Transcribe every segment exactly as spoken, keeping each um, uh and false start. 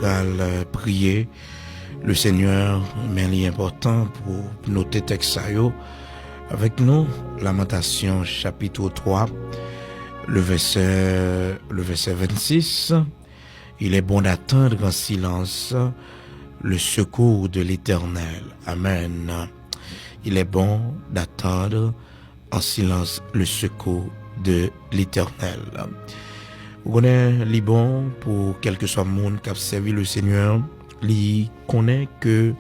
Al, euh, priye le Senyè, men li enpòtan pou note tèks sa yo avèk nou. Lamantasyon, chapit twa, le vèsè, le vèsè vennsis. Il est bon d'attendre en silence le secours de l'Éternel. Amen. Il est bon d'attendre en silence le secours de l'Éternel. Ou konnen, li bon pou kèlkeswa moun k ap sèvi le Senyè, li konnen ke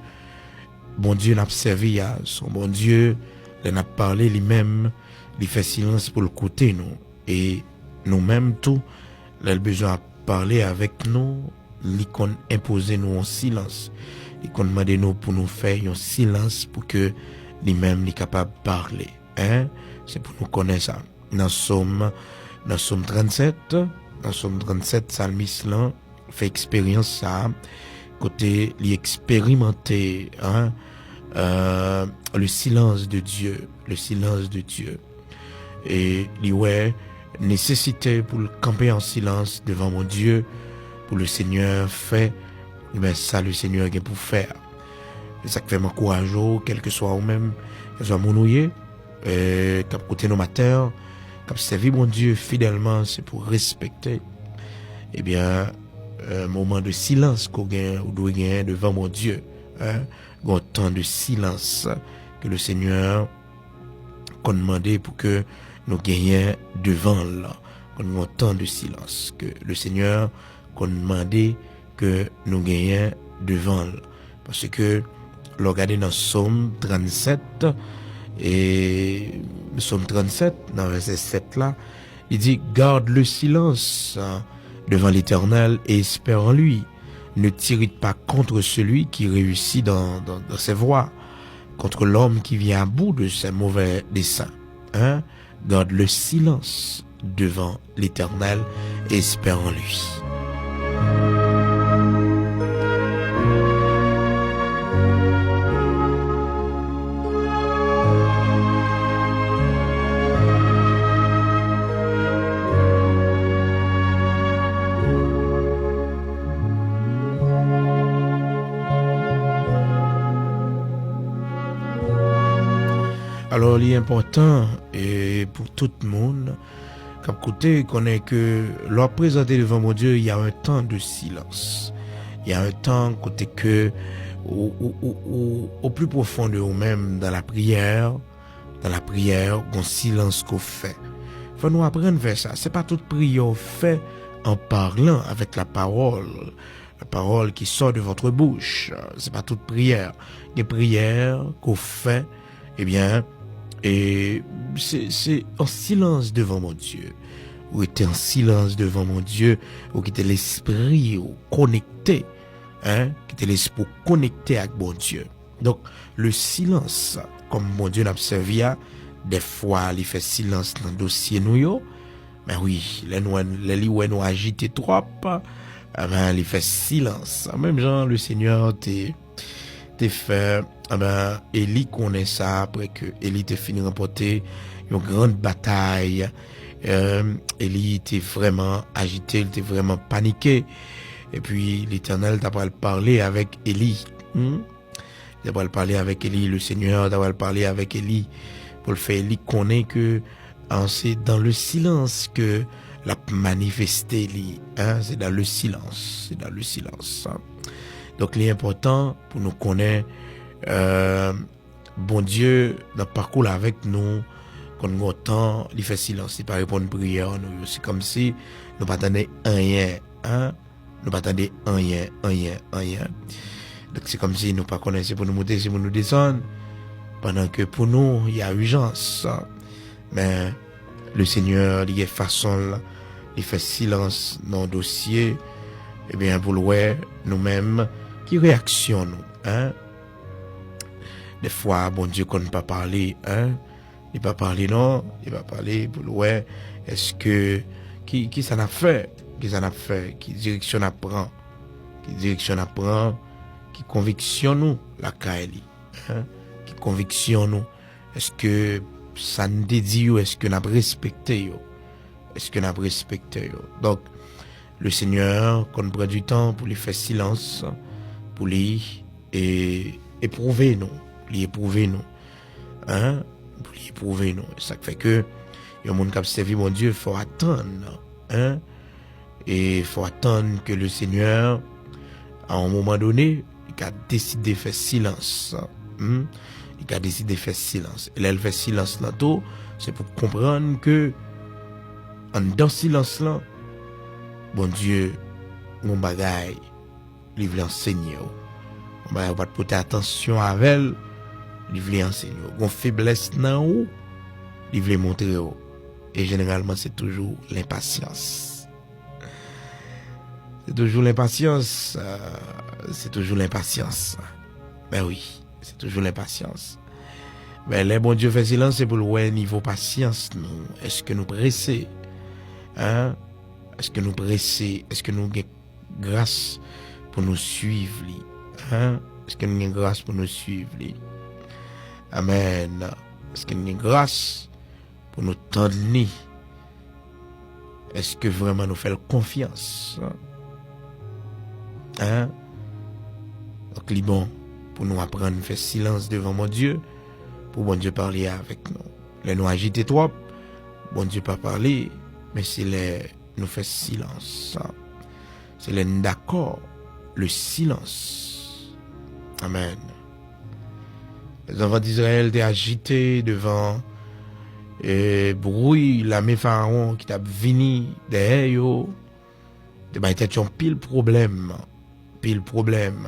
Bondye n ap sèvi a, se yon Bondye, lè n ap pale, li menm, li fè silans pou l koute nou. E nou menm tou, lè l bezwen ap pale avèk nou, li konn enpoze nou yon silans. Li konn mande nou pou nou fè yon silans pou ke li menm li kapab pale. Hein? Se pou nou konnen sa. Nan Sòm, nan Sòm trannsèt, nan Sòm trannsèt, salmis lan fè eksperyans sa, kote li eksperimante, hein, euh, le silence de Dieu, le silence de Dieu. E li wè nesesite pou l kanpe an silans devan Bondye, pou le Senyè fè, ebyen, sa le Senyè gen pou fè a. Se sa k fè m ankouraje w, kèlkeswa ou menm, kèlkeswa moun ou ye, euh, k ap koute nou maten an, k ap sèvi Bondye fidèlman, se pou respekte, ebyen, euh, moman de silans ke w gen, ou dwe genyen devan Bondye, hein, gen yon tan de silans ke le Senyè konn mande pou ke nou genyen devan l. Konn gen yon tan de silans ke le Senyè konn mande ke nou genyen devan l. Paske, lè w gade nan Sòm trannsèt, e Sòm trannsèt, nan vèsè sèt la, li di, garde le silence devant l'Éternel et espère en lui. Ne t'irrite pas contre celui qui réussit dans, dans, dans ses voies, contre l'homme qui vient à bout de ses mauvais desseins. Hein? Garde le silence devant l'Éternel et espère en lui. Alò, li enpòtan, e, pou tout moun k ap koute, konnen ke lè w ap prezante devan Bondye, il y a un temps de silence. Il y a un temps kote ke ou, ou, ou, ou, au plus profond de ou menm, dans la prière, dans la prière, gon silans ke w fè. Fò nou aprann fè sa. Se pa tout priyè w fè en parlant avec la parole, la parole qui sort de votre bouche. Se pa tout priyè. Gen priyè ke w fè, ebyen, e se, se an silans devan Bondye. Ou rete an silans devan Bondye, ou kite lespri ou konekte, hein, kite lespri w konekte ak Bondye. Donk, le silence, kòm Bondye n ap sèvi a, dèfwa li fè silans nan dosye nou yo. Men wi, lè nou, lè li wè nou ajite twòp, enben, li fè silans. Menm jan le Senyè te, te fè, enben, Eli konnen sa, apre ke Eli te fin ranpòte yon gran batay. Em, Eli te vrèman ajite, li te vrèman panike. Epi, Letènèl ta pral pale avèk Eli. Hmm? Li ta pral pale avèk Eli, le Senyè ta pral pale avèk Eli, pou l fè Eli konnen ke, an, se dans le silence ke l ap manifeste li, en, se dans le silence, se dans le silence. Donk, li enpòtan pou nou konnen, euh, Bondye, nan pakou l avèk nou, konn gen tan, li fè silans, li pa reponn priyè nou yo. Se kòmsi nou pa tande anyen, en. Nou pa tande anyen, anyen, anyen. Donk, se kòmsi nou pa konnen si pou nou moute, si pou nou desann. Pandan ke pou nou, y a ijans. Men, le Senyè, li gen fason l, li fè silans nan dosye. Ebyen, pou l wè, nou menm, ki reyaksyon nou, en? Dèfwa, Bondye konn pa pale, en? Li pa pale non, li pa pale pou l wè èske ki, ki sa n ap fè, ki sa n ap fè, ki direksyon n ap pran, ki direksyon n ap pran, ki konviksyon nou lakay li, en? Ki konviksyon nou, èske sa n te di yo, èske n ap respekte yo, èske n ap respekte yo. Donk, Le Senyè konn pran di tan pou li fè silans, pou li e, epwouve nou. Li epwouve nou. Hein? Pou li epwouve nou. Sa k fè ke yon moun k ap sèvi Bondye, fò atann. Hein? E fò atann ke le Senyè, a yon moman done, li ka deside fè silans. Hmm? Li ka deside fè silans. E lè l fè silans lan tou, se pou konprann ke anndan silans lan, Bondye gon bagay li vle ansenye w. Yon bagay ou pa t pote atansyon avè l, li vle ansenye w. Gon feblès nan ou, li vle montre w. E jeneralman, se toujou lenpasyans. Se toujou lenpasyans. Euh, se toujou lenpasyans. Ben wi, se toujou lenpasyans. Men lè Bondye fè silans, se pou l wè nivo pasyans nou. Èske nou prese? Hein? Èske nou prese? Èske nou gen gras pou nou swiv li? Hein? Èske nou gen gras pou nou swiv li? Amèn. Èske nou gen gras pou nou tann li? Èske vrèman nou fè l konfyans? Hein? Donk, li bon pou nou aprann fè silans devan Bondye, pou Bondye pale avèk nou. Lè nou ajite twòp, Bondye pa pale, men se lè nou fè silans. Se lè n dakò, le silence. Amèn. Lèzanfan Dizrayèl te ajite devan, e, bri lame Farawon ki t ap vini dèyè yo. Te bay tèt yo anpil pwoblèm. Anpil pwoblèm.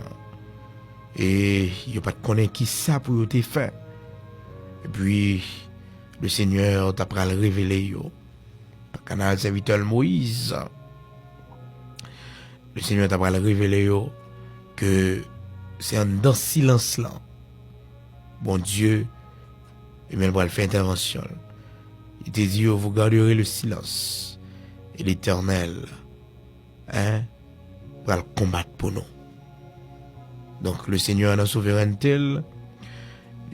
E yo pa t konnen ki sa pou yo te fè. Epi, le Senyè ta pral revele yo pa kanal sèvitè l Moyiz. Le Senyè ta pral revele yo ke se anndan silans lan Bondye, ebyen, l pral fè entèvansyon l. Li te di yo, vous garderez le silence, et l'Éternel, hein, pral konbat pou nou. Donk, le Senyè nan souverènte l,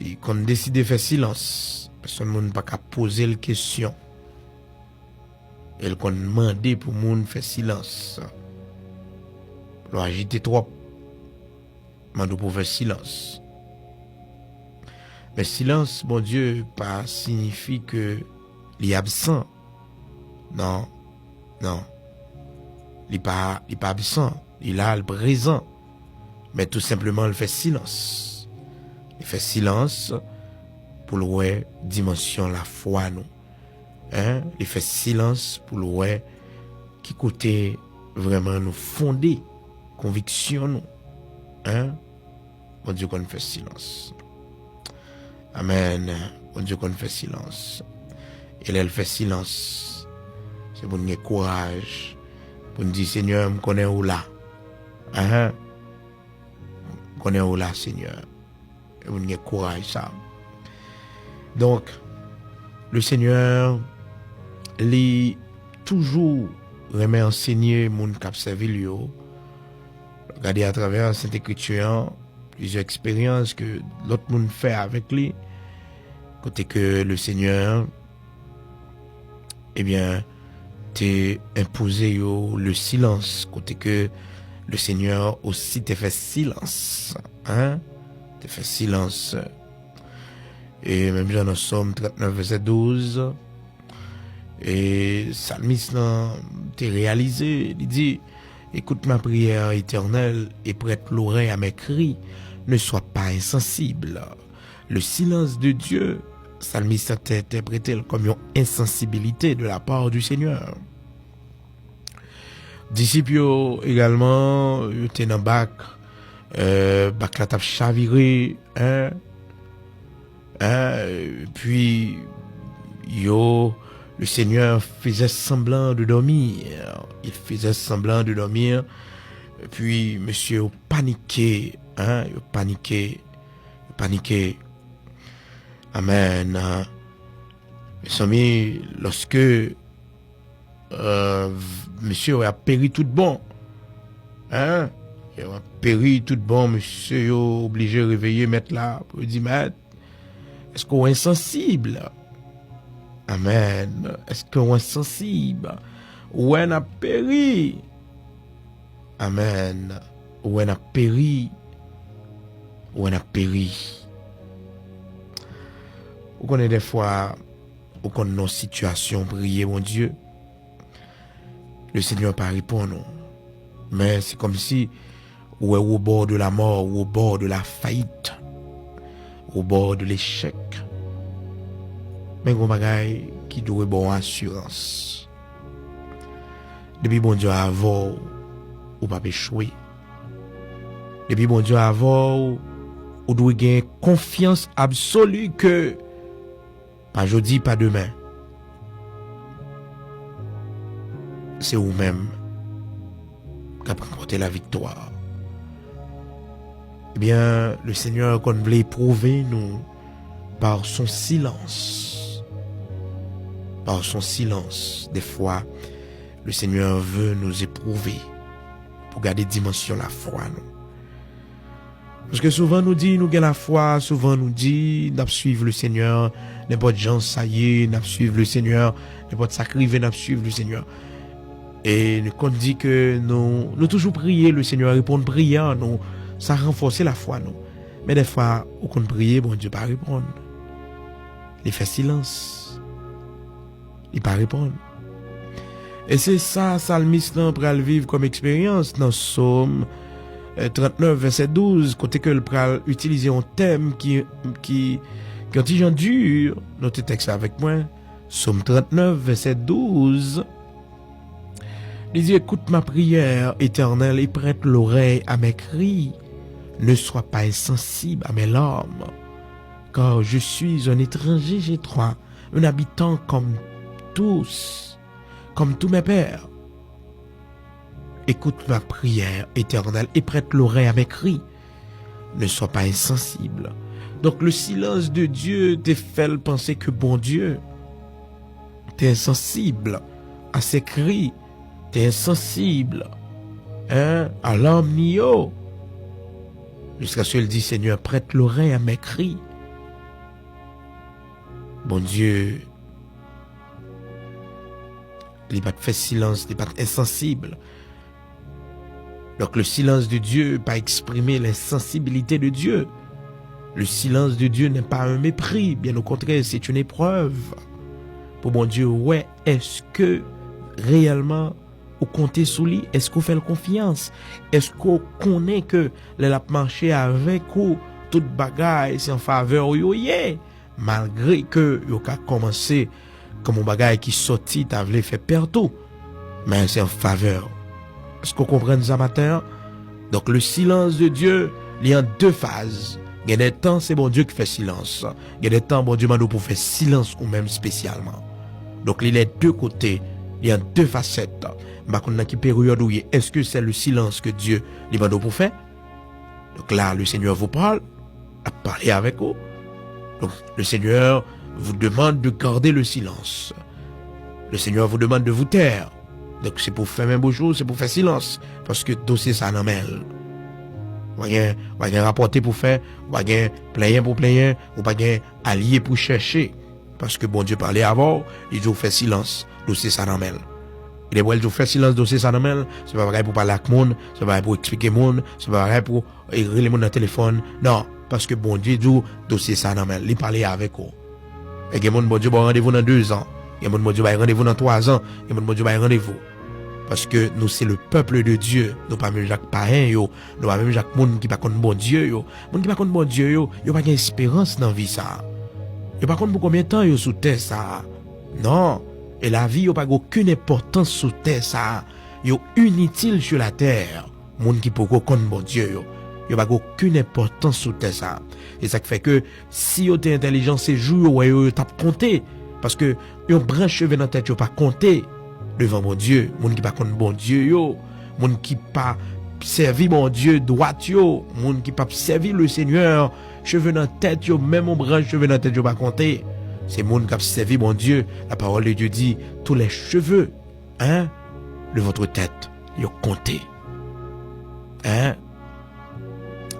li konn deside fè silans. Pèsonn moun pa ka poze l kesyon. E l konn mande pou moun fè silans. Lè w ajite twòp, mande w pou fè silans. Men silans Bondye pa siyifi ke li absan. Non, non. Li pa, li pa absan. Li la, li prezan. Men tou senpleman, l fè silans. Li fè silans pou l wè dimansyon lafwa nou. Hein? Li fè silans pou l wè ki kote vrèman nou fonde konviksyon nou. Hein? Bondye konn fè silans. Amèn. Bondye konn fè silans. E lè l fè silans, se pou n gen kouraj, pou n di, Senyè, m konnen ou la. Hein? M konnen ou la, Senyè. E pou n gen kouraj sa. Donk, le Senyè, li toujou renmen ansenye moun k ap sèvi l yo. Gade atravè Sent Ekriti an, plizyè eksperyans ke lòt moun fè avèk li, kote ke le Senyè, ebyen, te enpoze yo le silans, kote ke le Senyè osi te fè silans, hein, te fè silans. E menm jan nan Sòm trannèf, vèsè douz, e salmis lan te reyalize, li di, Écoute ma prière, Éternel, et prête l'oreille à mes cris, ne sois pas insensible. Le silence de Dieu, salmis lan te entèprete l kòm yon ensansibilite de la part du Seigneur. Disip yo egalman, yo te nan bak, euh, bak la t ap chavire, hein? Hein? Epi, yo, le Seigneur faisait semblant de dormir. Il faisait semblant de dormir. Epi, mesye yo panike, hein? Yo panike. Yo panike. Amèn. Mezanmi, lòske, euh, mesye yo ap peri tout bon, hein? Yo ap peri tout bon, mesye yo oblije reveye mèt la pou yo di, Mèt, èske w ensansib? Amèn. Èske w ensansib? Ou wè n ap peri. Amèn. Ou wè n ap peri. Ou wè n ap peri. Ou konnen dèfwa, ou konn nan yon sitiyasyon, priye Bondye. Le Senyè pa reponn ou. Men se kòmsi ou wè ou au bord de la mort, ou au bord de la faillite, au bord de l'échec. Men gon bagay ki dwe ba w asirans. Depi Bondye avè w, ou p ap echwe. Depi Bondye avè w, ou dwe gen konfyans absoli ke pa jodi, pa demen, se ou menm k ap ranpòte laviktwa. Ebyen, le Senyè konn vle epwouve nou par son silence. Par son silence. Des fois, le Seigneur veut nous éprouver pou gade dimansyon lafwa nou. Paske souvan nou di nou gen lafwa, souvan nou di n ap swiv le Senyè, nenpòt jan sa ye, n ap swiv le Senyè, nenpòt sa k rive, n ap swiv le Senyè. E nou konn di ke nou, nou toujou priye, le Senyè reponn priyè nou, sa ranfòse lafwa nou. Men dèfwa, ou konn priye, Bondye pa reponn. Li fè silans. Li pa reponn. E se sa salmis lan pral viv kòm eksperyans nan Sòm, eh, trannèf, vèsè douz, kote ke l pral itilize yon tèm ki, ki, ki yon ti jan di. Note tèks la avèk mwen. Sòm trannèf, vèsè douz. Li di, écoute ma prière, Éternel, et prête l'oreille à mes cris. Ne sois pas insensible à mes larmes, car je suis un étranger chez toi, un habitant comme tous, comme tous mes pères. Écoute ma prière, Éternel, et prête l'oreille à mes cris. Ne sois pas insensible. Donk, le silans de Dye te fè l panse ke Bondye te ensansib a se kri, te ensansib, hein, a lame ni yo. Jiskaske l di, Seigneur, prête l'oreille à mes cris. Bondye, li pa t fè silans, li pa t ensansib. Donc, le silence de Dieu pa eksprime l'insensibilité de Dieu. Le silence de Dieu n'est pas un mépris, bien au contraire, c'est une épreuve. Pou Bondye wè, èske reyèlman ou konte sou li? Èske ou fè l konfyans? Èske ou konnen ke lè l ap mache avèk ou, tout bagay se an favè w yo ye? Malgre ke yo ka kòmanse kòm yon bagay ki sòti ta vle fè pèt ou, men se an favè w. Èske w konprann sa maten an? Donk, le silence de Dieu, li an de faz. Gen de tan, se Bondye ki fè silans. Gen de tan, Bondye mande w pou fè silans ou menm espesyalman. Donk, li lè de kote, li an de fasèt. M pa konn nan ki peryòd ou ye. Èske se le silence que Dieu li mande w pou fè? Donk la, le Seigneur vous parle, ap pale avèk ou. Donc, le Seigneur vous demande de garder le silence. Le Seigneur vous demande de vous taire. Donk, se pou fèmen bouch ou, se pou fè silans. Paske dosye sa nan men l. Ou pa gen, ou pa gen rapòte pou fè, ou pa gen plenyen pou plenyen, ou pa gen alye pou chèche. Paske Bondye pale avè w, li di w fè silans, dosye sa nan men l. E depi w wè l di w fè silans, dosye sa nan men l, se pa bagay pou pale ak moun, se pa bagay pou eksplike moun, se pa bagay pou, e, rele moun nan telefòn. Non, paske Bondye di w dosye sa nan men l, li pale avèk ou. E gen moun Bondye ba w randevou nan de zan, gen moun Bondye bay randevou nan twa zan, gen moun Bondye bay randevou. Paske nou se le peuple de Dieu, nou pa menm jan ak payen yo, nou pa menm jan ak moun ki pa konn Bondye yo. Moun ki pa konn Bondye yo, yo pa gen esperans nan vi sa a. Yo pa konn pou konbyen tan yo sou tè sa a. Non, e lavi yo pa gen okenn enpòtans sou tè sa a. Yo initil sur la terre. Moun ki poko konn Bondye yo, yo pa gen okenn enpòtans sou tè sa a. E sa k fè ke si yo te entèlijan, se jou yo wè yo, yo t ap konte. Paske yon branch cheve nan tèt yo pa konte devan Bondye. Moun ki pa konn Bondye yo, moun ki pa sèvi Bondye dwat yo, moun ki p ap sèvi le Seigneur, cheve nan tèt yo, menm yon branch cheve nan tèt yo pa konte. Se moun k ap sèvi Bondye. La parole de Dieu dit, tous les cheveux, hein, de votre tête, yo konte. Hein?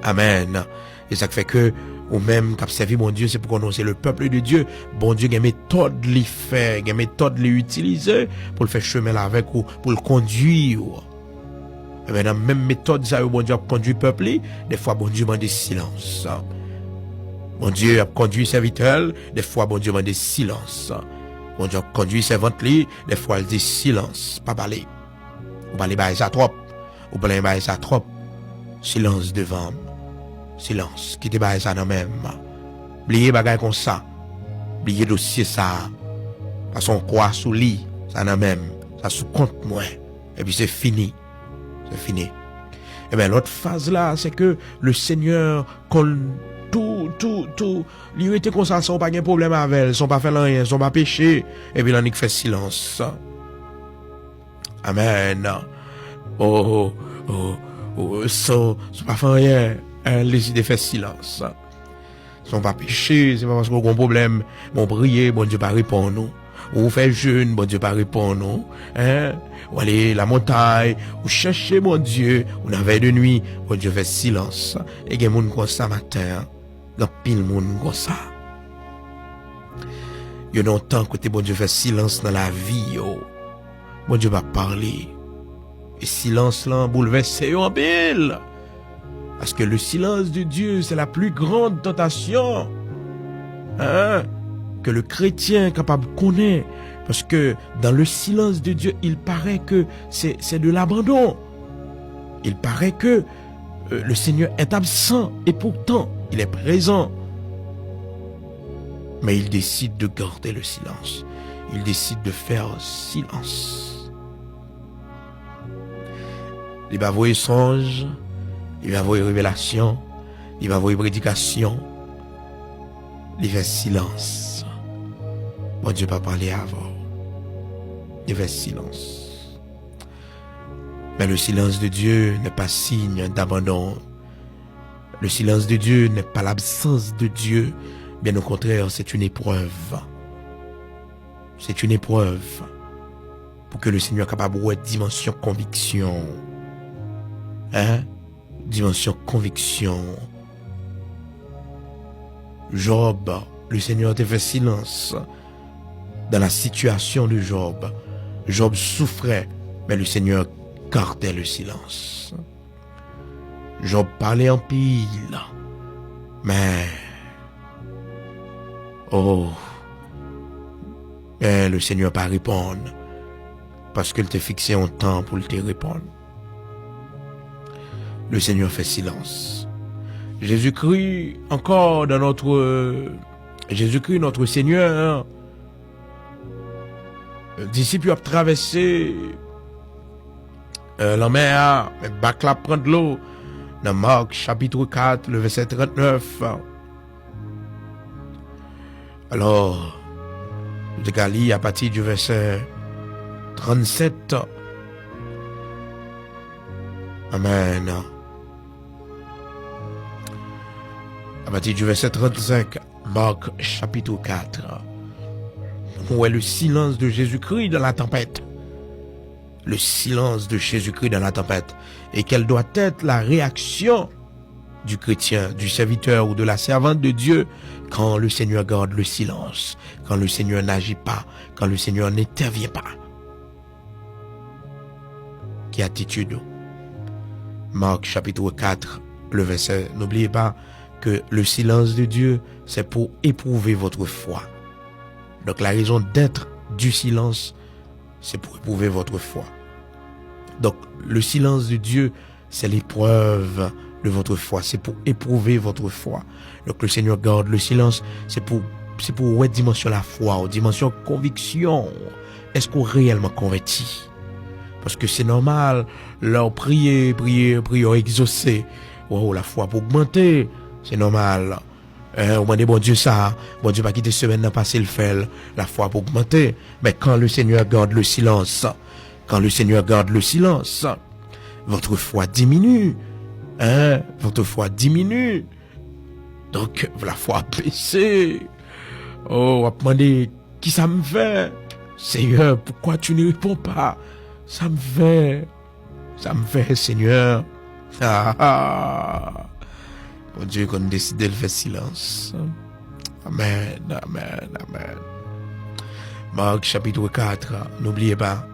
Amèn. E sa k fè ke ou menm k ap sèvi Bondye, se pou konnen w se le peuple de Dieu. Bondye gen metòd li fè, gen metòd li itilize pou l fè chemen l avèk ou, pou l kondui w. Ebyen, nan menm metòd sa yo, Bondye ap kondui pèp li, dèfwa Bondye mande silans. Bondye ap kondui sèvitè l, dèfwa Bondye mande silans. Bondye ap kondui sèvant li, dèfwa l di silans, pa pale. Ou pale bagay sa twòp. Ou pale bagay sa twòp. Silans devan m. Silans. Kite bagay sa nan men m. Bliye bagay konsa. Bliye dosye sa. Pase yon kwa sou li. Sa nan men m. Sa sou kont mwen. Epi se fini. Se fini. Ebyen, lòt faz la, se ke le Senyè konn tou, tou, tou. Li rete konsa san w pa gen pwoblèm avè l, san w pa fè l anyen, san w pa peche. Epi l annik fè silans. Amèn. O, o, o, san, san w pa fè anyen, hein, l deside fè silans. San w pa peche, se pa paske w gen yon pwoblèm, men w priye, Bondye pa reponn ou. Ou fè jèn, Bondye pa reponn ou. Hein? Ou ale lamontay, ou chèche Bondye, ou nan vèy de nwi, Bondye fè silans. E gen moun konsa maten an. Gen anpil moun konsa. Yo nan yon tan kote Bondye fè silans nan lavi yo. Bondye pa pale. E silans lan boulvèse yo anpil. Parce que le silence de Dieu, c'est la plus grande tentation, hein, que le chrétien kapab konnen. Parce que dans le silence de Dieu, il paraît que c'est, c'est de l'abandon. Il paraît que, euh, le Seigneur est absent et pourtant, il est présent. Mais il décide de garder le silence. Il décide de faire silence. Li pa voye sonj, li pa voye revelasyon, li pa voye predikasyon. Li fè silans. Bondye pa pale avè w. Li fè silans. Mais le silence de Dieu n'est pas signe d'abandon. Le silence de Dieu n'est pas l'absence de Dieu. Bien au contraire, c'est une épreuve. C'est une épreuve. Pou ke le Senyè kapab wè dimansyon konviksyon. Hein? Dimansyon konviksyon. Job, le Senyè te fè silans dans la situation de Job. Job souffrait, mais le Seigneur gardait le silence. Job pale anpil, men, oh, men le Senyè pa reponn, paske l te fikse yon tan pou l te reponn. Le Senyè fè silans. Jezikri ankò dans notre, Jezikri notre Senyè, disip yo ap travèse, euh, lanmè a, men bak la ap pran dlo. Nan Mak chapit kat, le vèsè trannèf. Alò, nou te ka li apati di vèsè trannsèt. Amèn. Apati di vèsè trannsenk, Mak chapit kat. Nou wè le silence de Jésus-Christ dans la tempête. Le silence de Jésus-Christ dans la tempête. Et quelle doit être la réaction du chrétien, du serviteur ou de la servante de Dieu quand le Seigneur garde le silence, quand le Seigneur n'agit pas, quand le Seigneur n'intervient pas? Ki atitid ou? Marc chapitre quatre, le verset. N'oubliez pas que le silence de Dieu, c'est pour éprouver votre foi. Donc la raison d'être du silence, c'est pour éprouver votre foi. Donc le silence de Dieu, c'est l'épreuve de votre foi, c'est pour éprouver votre foi. Donc le Seigneur garde le silence, c'est pour, c'est pour wè dimansyon lafwa ou, dimansyon konviksyon. Èske ou reyèlman konvèti? Paske se nòmal, lè w priye, priye, priyè w egzose, waw, lafwa ap ogmante. Se nòmal. Hein, ou mande Bondye sa, Bondye pa kite semèn nan pase l fè l, lafwa ap ogmante. Mais quand le Seigneur garde le silence, quand le Seigneur garde le silence, votre foi diminue. Hein? Votre foi diminue. Donc, lafwa ap bese. Oh, w ap mande, kisa m fè? Seigneur, pourquoi tu ne réponds pas? Sa m fè? Sa m fè, Seigneur? Ah, ah. Bondye konn deside l fè silans. Amèn, amèn, amèn. Marc chapitre quatre, n'oubliez pas,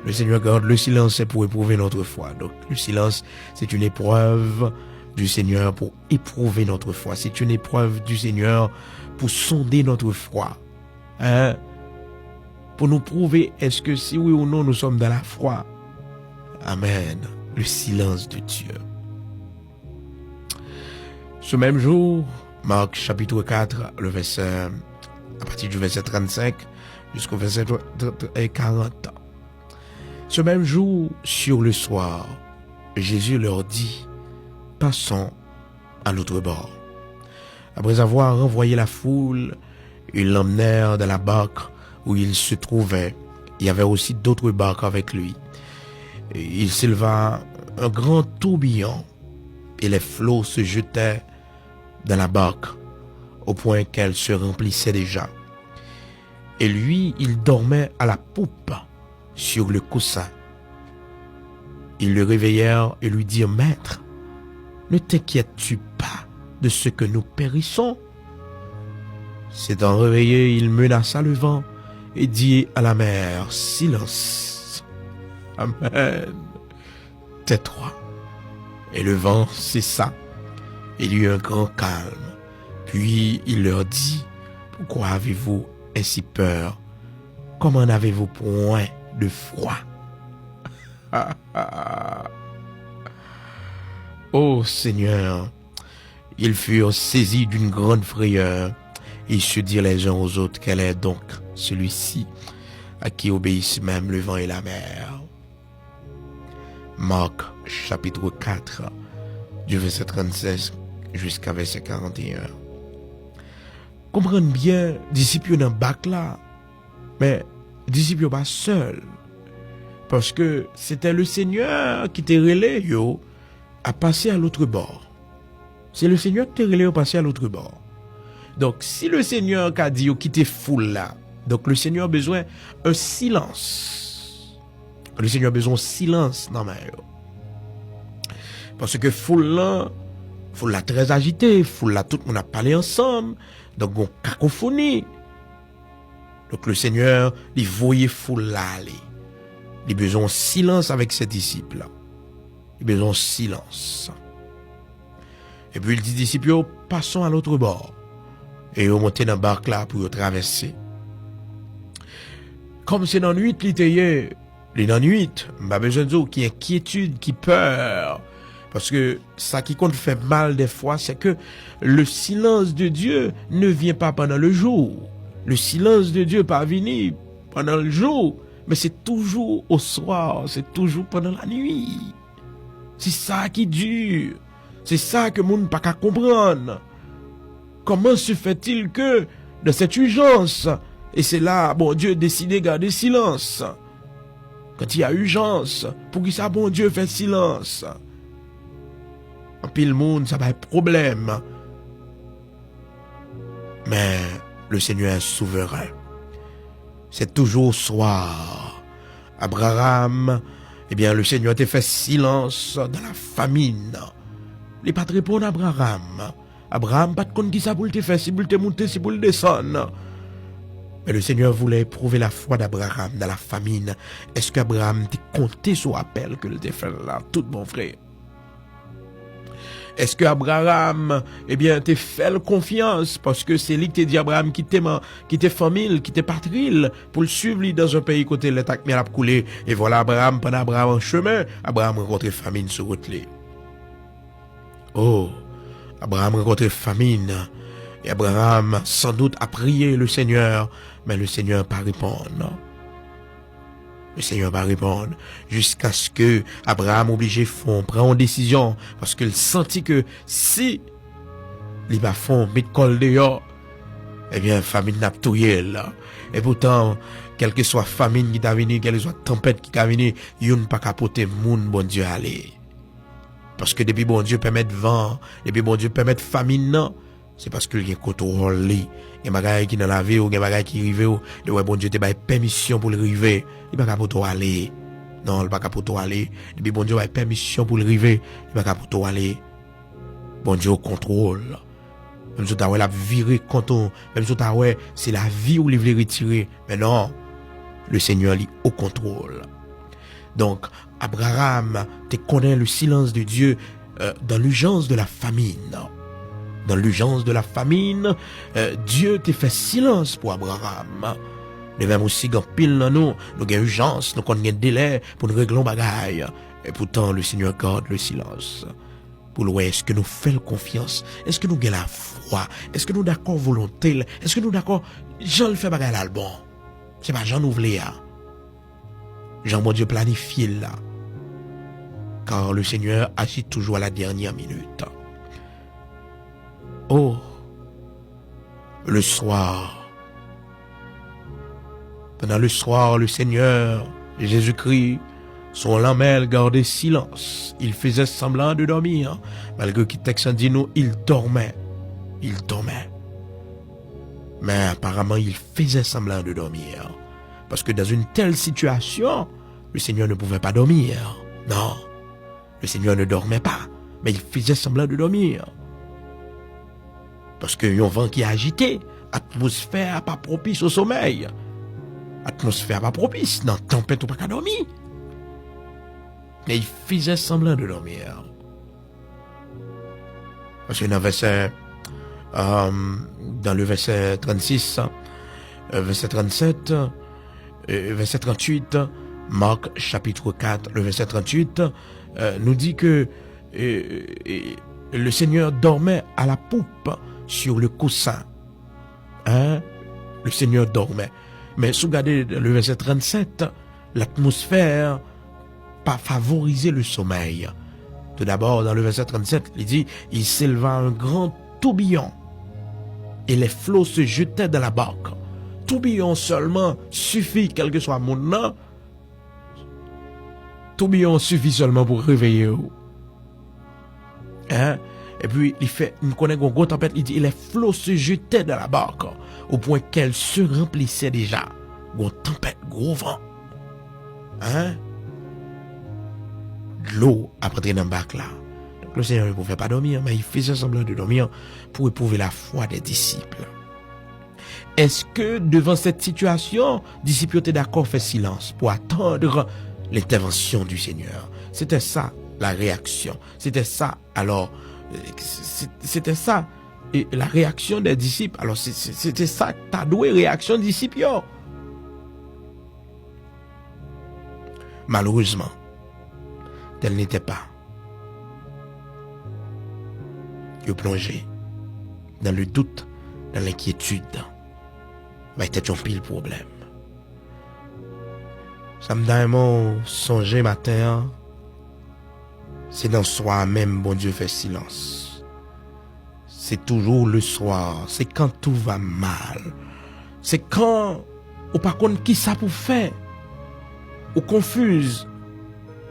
Le Seigneur garde le silence pour éprouver notre foi. Donc, le silence, c'est une épreuve du Seigneur pour éprouver notre foi. C'est une épreuve du Seigneur pour sonder notre foi. Hein? Pour nous prouver est-ce que si oui ou non nous sommes dans la foi. Amen. Le silence de Dieu. Ce même jour, Marc chapitre quatre, le verset, à partir du verset trente-cinq jusqu'au verset quarante. Ce même jour, sur le soir, Jésus leur dit, passons à l'autre bord. Après avoir renvoyé la foule, ils l'emmenèrent dans la barque où il se trouvait. Il y avait aussi d'autres barques avec lui. Et il s'éleva un grand tourbillon, et les flots se jetaient dans la barque, au point qu'elle se remplissait déjà. Et lui, il dormait à la poupe sur le coussin. Ils le réveillèrent et lui dirent, Maître, ne t'inquiètes-tu pas de ce que nous périssons? S'étant réveillé, il menaça le vent et dit à la mer, Silence! Amen. Tais-toi. Et le vent cessa. Il y eut un grand calme. Puis il leur dit, Pourquoi avez-vous ainsi peur? Comment n'avez-vous point de foi? Ô Seigneur, ils furent saisis d'une grande frayeur. Ils se dirent les uns aux autres, Quel est donc celui-ci à qui obéissent même le vent et la mer? Marc chapitre quatre, du verset trente-six jusqu'à verset quarante et un. Konprann byen, disip yo nan bak la, men disip yo pa sèl, paske se te le Senyè ki te rele yo a pase a lòt bò. Se le Senyè ki te rele yo pase a lòt bò. Donk, si le Senyè ka di yo kite foul la, donk le Senyè bezwen yon silans. Le Senyè bezwen yon silans nan men yo. Paske foul lan, foul la trè ajite, foul la tout moun ap pale ansanm, donk gon kakofoni. Donk le Senyè, li voye foul la ale. Li bezwen yon silans avèk se disip la. Li bezwen yon silans. Epi l di disip yo, Passons à l'autre bord. E yo monte nan bak la pou yo travèse. Kòm se nan nwit li te ye, li nan nwit, m pa bezwen di w ki enkyetid, ki pè. Paske sa ki konn fè mal dèfwa, se ke le silence de Dieu ne vient pas pendant le jour. Le silence de Dieu pa vini pandan le jou, men se toujou au soir, se toujou pandan lanwit. Se sa ki di. Se sa ke moun pa ka konprann. Comment se fait-il que, dans cette urgence, et c'est là, Bondye deside gade silans? Quand il y a urgence, poukisa Bondye fè silans? Anpil moun, sa bay pwoblèm. Men, le Senyè souveren. Se toujou swa. Abraram, ebyen, le Senyè te fè silans dan la famin. Li pa t reponn Abraram. Abraram pa t konn kisa pou l te fè, si pou l te moute, si pou l desann. Men le Senyè voulait éprouver la foi d'Abraham dans la famine. Èske Abraram te konte sou apèl ke l te fè l la, tout bon vre? Èske Abraram, ebyen, te fè l konfyans? Paske se li ki te di Abraram kite man, kite fanmi l, kite patri l, pou l swiv li dans un pays kote lè t ak myèl ap koule. E vwala Abraram, pandan Abraram an chemen, Abraram rankontre famin sou wout li. Oh, Abraram rankontre famin. E Abraram, san dout, a priye le Senyè, men le Senyè pa reponn. Le Senyè pa reponn. Jiskaske Abraram oblije fè, pran yon desizyon, paske l santi ke si li pa fè, met kò l deyò, ebyen, famin nan ap touye l. E poutan, kèlkeswa famin ki ta vini, kèlkeswa tanpèt ki ka vini, youn pa ka pote moun Bondye ale. Paske depi Bondye pèmèt van, depi Bondye pèmèt famin nan, se paske l gen kontwòl li. Gen bagay ki nan lavi w, gen bagay ki rive w, e wè Bondye te bay pèmisyon pou l rive, li pa ka pote w ale. Non, li pa ka pote w ale. Depi Bondye bay pèmisyon pou l rive, li pa ka pote w ale. Bondye o kontwòl. Menm si w ta wè l ap vire kont ou, menm si w ta wè se lavi w li vle retire, men non, le Senyè li o kontwòl. Donk, Abraram te konnen le silence de Dieu, euh, dans l'urgence de la famine. Dans l'urgence de la famine, euh, Dye te fè silans pou Abraram. De menm osi, gen anpil nan nou, nou gen ijans, nou konn gen delè pou n regle yon bagay. E poutan, le Seigneur garde le silence. Pou l wè, èske nou fè l konfyans? Èske nou gen lafwa? Èske nou dakò volonte l? Èske nou dakò jan l fè bagay la l bon? Se pa jan nou vle a. Jan Bondye planifye l la. Car le Seigneur agit toujours à la dernière minute. Oh, le soir, pendant le soir, le Seigneur Jésus-Christ, sur la mer, il gardait silence. Il faisait semblant de dormir. Malgré que texte dit nous, il dormait. Il dormait. Mais apparemment, il faisait semblant de dormir. Parce que dans une telle situation, le Seigneur ne pouvait pas dormir. Non. Le Seigneur ne dormait pas, mais il faisait semblant de dormir. Paske yon van ki ajite, atmosfè a pa pwopis o somèy. Atmosfè a pa pwopis, nan tanpèt ou pa ka dòmi. Mais il faisait semblant de dormir. Paske nan vèsè, euh, dans le verset trente-six, euh, verset trente-sept, euh, verset trente-huit, Marc chapitre quatre, le verset trente-huit, euh, nous dit que, euh, euh, le Seigneur dormait à la poupe sur le coussin. Hein? Le Seigneur dormait. Men si w gade le verset trente-sept, l'atmosphère pa favorize le sommeil. Tout d'abord, dans le verset trente-sept, il dit, il s'éleva un grand tourbillon et les flots se jetaient dans la barque. Tourbillon seulement suffit, kèlkeswa moun nan, tourbillon suffit seulement pour réveiller w. Hein? Epi li fè, m konnen gon gwo tanpèt, li di, les flots se jetaient dans la barque, au point qu'elle se remplissait déjà. Gon tanpèt, gwo van. Hein? Dlo ap antre nan bak la. Donc le Seigneur ne pouvait pas dormir, mais il faisait semblant de dormir pour éprouver la foi des disciples. Èske devan cette situation, disip yo te dakò fè silans pour attendre l'intervention du Seigneur? C'était ça la réaction. C'était ça, alors, euh, c'est- c'était ça, et la réaction des disciples. Alors, c'est- c'est- c'était ça ta dwe reyaksyon disip yo. Malheureusement, tel n'était pas. Yo plonje dans le doute, dans l'inquiétude. Bay tèt yo anpil pwoblèm. Sa m ta renmen w sonje maten an, se nan swa a menm Bondye fè silans. C'est toujours le soir. C'est quand tout va mal. C'est quand ou pa konn ki sa pou fè. Ou konfiz.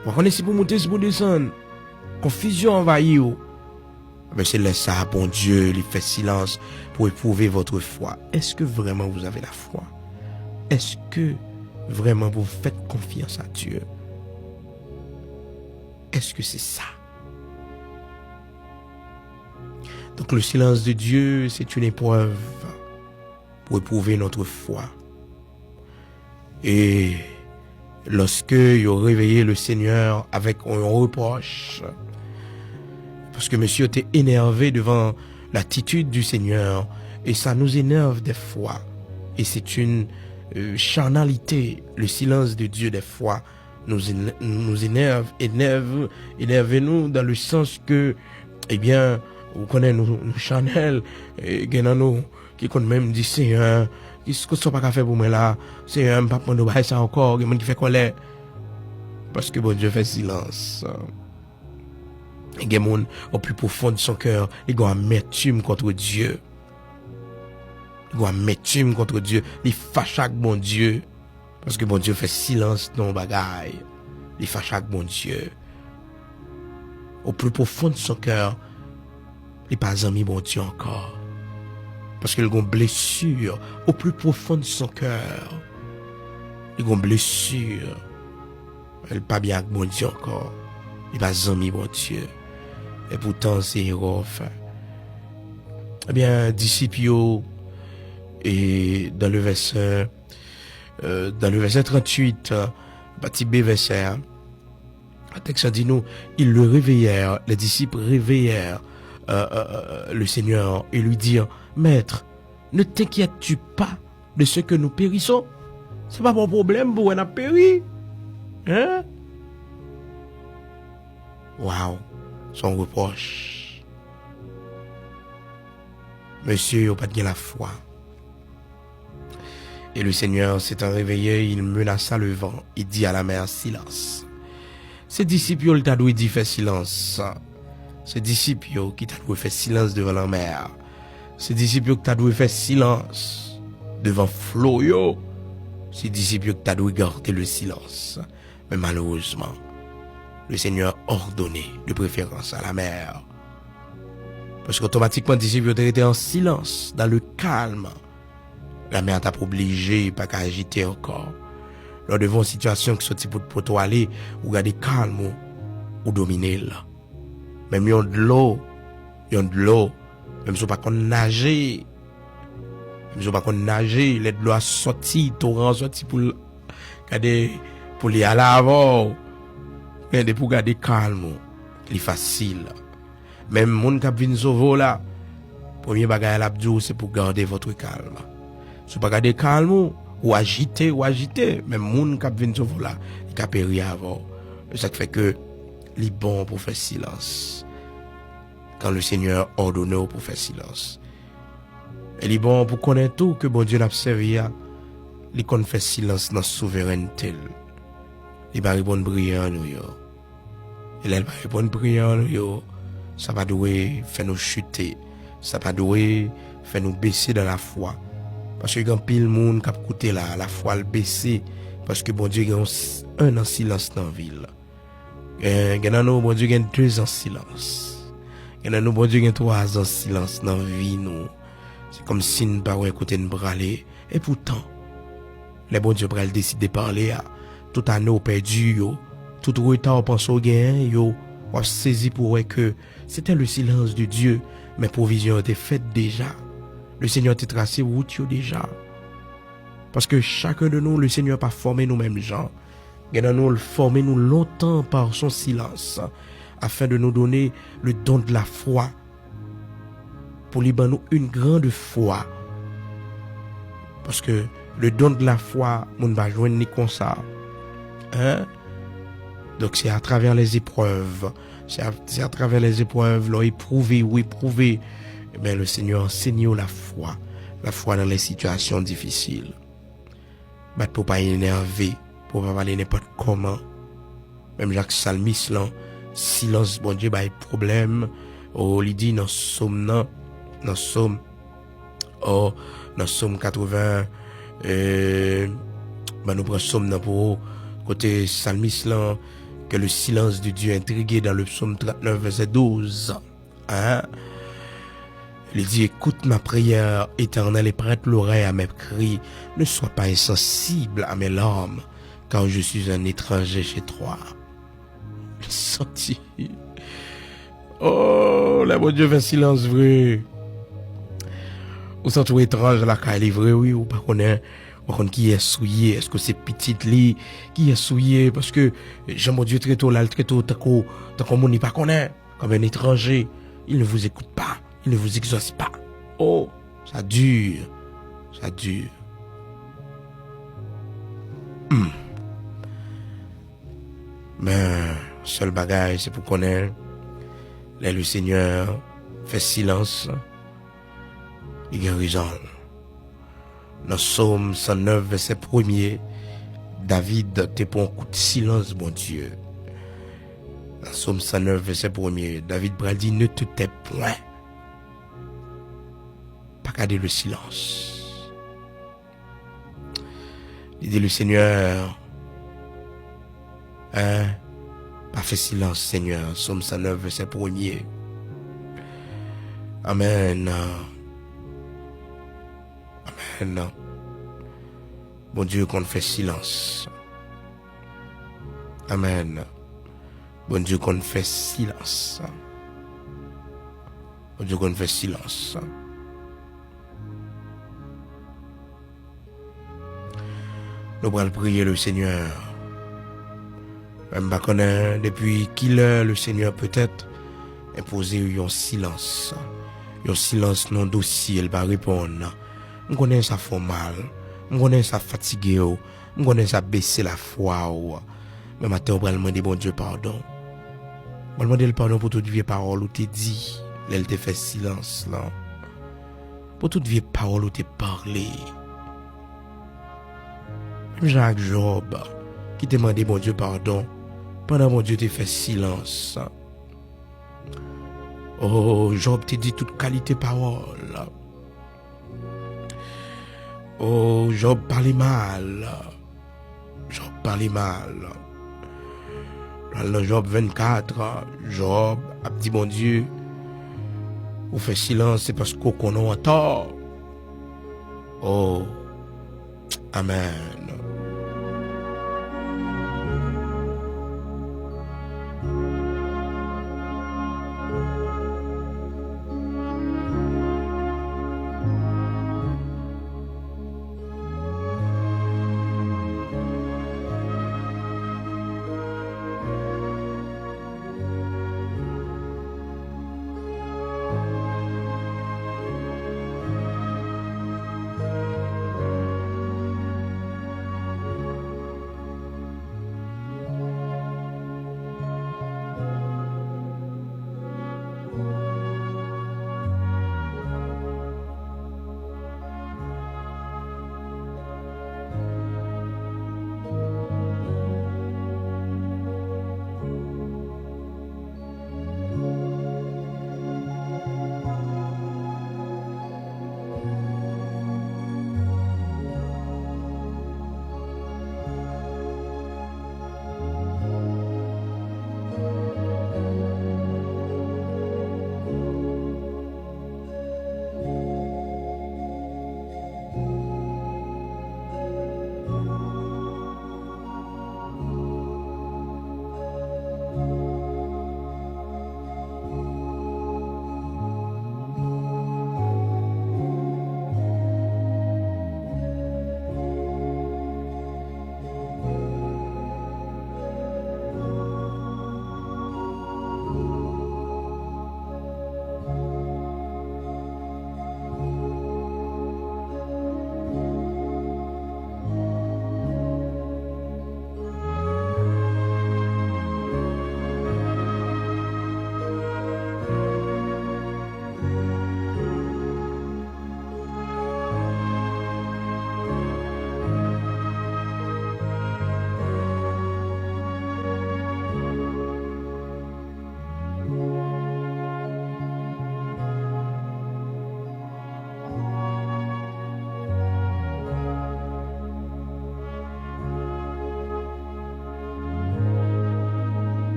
Ou pa konnen si pou moute, si pou desann. Konfizyon anvayi w. Men se lè sa a, Bondye, li fè silans pour éprouver votre foi. Est-ce que vraiment vous avez la foi? Est-ce que vraiment vous faites confiance à Dieu? Est-ce que c'est ça? Donc le silence de Dieu, c'est une épreuve pour éprouver notre foi. Et lorsque yo réveillé le Seigneur avec un reproche, parce que monsieur était énervé devant l'attitude du Seigneur, et ça nous énerve des fois. Et c'est une euh, charnalité, le silence de Dieu des fois nous, éne- nous énerve, énerve, énerve nous dans le sens que, eh bien, ou konnen nou, nou chanèl, eh, gen nan nou ki konn menm di, Seyè, ki s- sa w pa ka fè pou mwen la? Seyè, m p ap mande w bagay sa ankò. Gen moun ki fè kòlè. Paske Bondye fè silans. Gen moun, au plus profond de son cœur, li gen anmètim kont Dye. Li gen anmètim kont Dye. Li fache ak Bondye. Paske Bondye fè silans nan yon bagay. Li fache ak Bondye. Au plus profond de son cœur, li pa zanmi Bondye ankò. Paske l gon blesi. Au plus profond de son cœur, li gon blesi. Li pa byen ak Bondye ankò. Li pa zanmi Bondye. E poutan, se erè w fè. Ebyen, disip yo, e dans le verset, euh, dans le verset trente-huit, euh, Pati B vèsè a, tèks la di nou, ils le réveillèrent, les disciples réveillèrent euh, euh, euh, le Seigneur et lui dirent, Maître, ne t'inquiètes-tu pas de ce que nous périssons? Se pa yon pwoblèm pou wè n ap peri. Hein? Waw, se yon repwòch. Mesye yo pa t gen lafwa. Et le Seigneur s'étant réveillé, il menaça le vent et dit à la mer, Silence. Se disip yo l ta dwe di fè silans. Se disip yo ki ta dwe fè silans devan lanmè a. Se disip yo ki ta dwe fè silans devan flo yo. Se disip yo ki ta dwe gade le silans. Men malerezman, le Seigneur ordonne de préférence à la mer. Paske otomatikman disip yo te rete an silans, dans le calme. Lanmè a t ap oblije pa ka ajite ankò. Lè w devan yon sitiyasyon ki soti pou, pou poto ale, ou gade kalm ou, ou domine l. Menm yon dlo, yon dlo, menm si w pa konn naje, menm si w pa konn naje, lè dlo a soti, toran an soti pou l gade, pou li ale avè w, men depi w gade kalm ou, li fasil. Menm moun k ap vin sove w la, premye bagay l ap di w se pou garder votre calme. Si w pa gade kalm ou, ou ajite, ou ajite, men moun k ap vin sove w la, li ka peri avè w. Se sa k fè ke li bon pou fè silans. Quand le Seigneur ordonne w pou fè silans. E li bon pou konnen tou ke Bondye n ap sèvi a, li konn fè silans nan souverènte l. Li pa reponn priyè nou yo. E lè l pa reponn priyè nou yo, sa pa dwe fè nou chite. Sa pa dwe fè nou bese dan lafwa. Paske gen anpil moun k ap koute la, lafwa l bese. Paske Bondye gen yon s-, en an silans nan vi l. Gen, gen nan nou, Bondye gen de zan silans. Gen nan nou, Bondye gen twa zan silans nan vi nou. Se kòmsi n pa wè kote n prale. Epoutan, lè Bondye pral deside pale a, tout ane w pèdi yo, tout reta w panse w genyen yo, w ap sezi pou w wè ke c'était le silence de Dieu, men pwovizyon yo te fèt deja. Le Senyè te trase wout yo deja. Paske chacun de nous, le Senyè pa fòme nou menm jan. Gen nan nou, l fòme nou lontan par son silence, afin de nous donner le don de la foi, pou li ban nou une grande foi. Paske le don de la foi, moun pa jwenn li konsa. Hein? Donk, se atravè lèzeprèv. Se a, se atravè lèzeprèv, lè w epwouve, ou epwouve, ebyen, le Senyè ansenye w lafwa. Lafwa nan lè sitiyasyon difisil. Bat pou w pa enève, pou w pa pale nenpòt kòman. Menm jan ak salmis lan, silans Bondye bay pwoblèm. O, li di nan sòm nan, nan sòm, o, nan sòm katreven, e, ban nou pran sòm nan pou ou, kote salmis lan, que le silence de Dieu intriguait dans le psaume trente-neuf, verset douze. Hein? Li di, Écoute ma prière, Éternel, et prête l'oreille à mes cris. Ne sois pas insensible à mes larmes, car je suis un étranger chez toi. Santi. Oh, lè Bondye fè silans vre. Ou santi w etranj lakay li vre, wi. Ou pa konnen, ou pa konn kiyès ou ye. Èske se pitit li? Kiyès ou ye? Paske jan Bondye trete w la, l trete w tankou, tankou moun li pa konnen. Comme un étranger, il ne vous écoute pas, il ne vous exauce pas. Oh, sa di, sa di. Hmm. Men, sèl bagay, se pou konnen, lè le Senyè fè silans, li gen rezon l. Nan Sòm san nèf, vèsè premye, David te pran yon kout silans Bondye. Nan Sòm san nèf, vèsè premye, David pral di, Ne te tais point. Pa gade le silans. Li di, Le Senyè, hein, pa fè silans, Senyè. Sòm san nèf, vèsè premye. Amèn. Amèn. Bondye konn fè silans. Amèn. Bondye konn fè silans. Bondye konn fè silans. Nou pral priye le Senyè. M pa konnen depi kilè Lesenyè petèt enpoze yon silans. Yon silans nan dosye l pa reponn. M konnen sa fè w mal. M konnen sa fatige w. M konnen sa bese lafwa w. Men maten w pral mande Bondye padon. W pral mande l padon pou tout vye pawòl ou te di lè l te fè silans lan. Pou tout vye pawòl ou te pale. Menm jan ak Jòb ki te mande Bondye padon pandan Bondye te fè silans. O, Jòb te di tout kalite pawòl. O, Jòb pale mal. Jòb pale mal. Pral nan Jòb vennkat, Jòb ap di Bondye, ou fè silans, se paske w konnen w antò. O, amèn.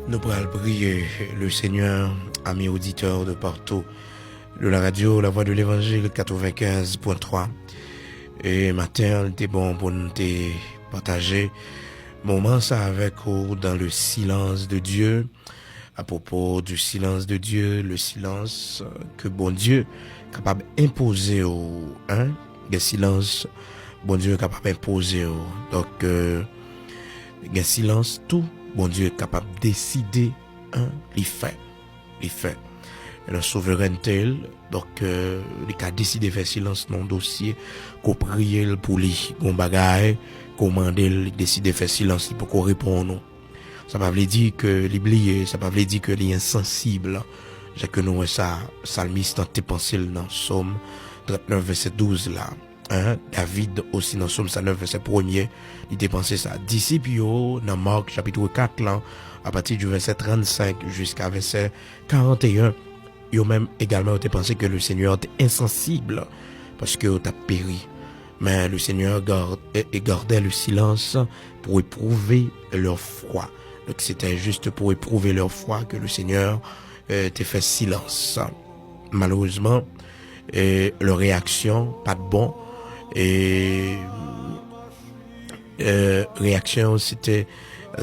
Nou pral priye. Le Seigneur, amis auditeurs de partout de la radio La Voix de l'Évangile quatre-vingt-quinze point trois. E maten an, li te bon pou n te pataje moman sa avèk ou dans le silence de Dieu. À propos du silence de Dieu, le silence, euh, ke Bondye kapab enpoze w, hein? Gen silans Bondye kapab enpoze w. Donk, euh, gen silans tou, Bondye kapab deside, hein, li fè. Li fè. Nan souverènte l, donk, euh, li ka deside fè silans nan dosye, ke w priye l pou li, gon bagay, ke w mande l, li deside fè silans, li poko reponn ou. Sa pa vle di ke li bliye, sa pa vle di ke li ensansib. Jan ke nou wè sa, salmis lan te panse l nan Sòm trannèf, vèsè douz la. Hein? David osi nan Sòm sa nèf, vèsè premye, li te panse sa. Disip yo, nan Mak chapit kat lan, apati di vèsè trannsenk jiska vèsè karanteyen, yo menm egalman, yo te panse ke le Senyè te ensansib, paske yo t ap peri. Men le Senyè gard-, e, e gardait le silence pour éprouver leur foi. Donk, se te jis pou epwouve lè fwa ke le Senyè, euh, te fè silans. Malerezman, euh, lè reyaksyon pa t bon. E, euh, reyaksyon, se te,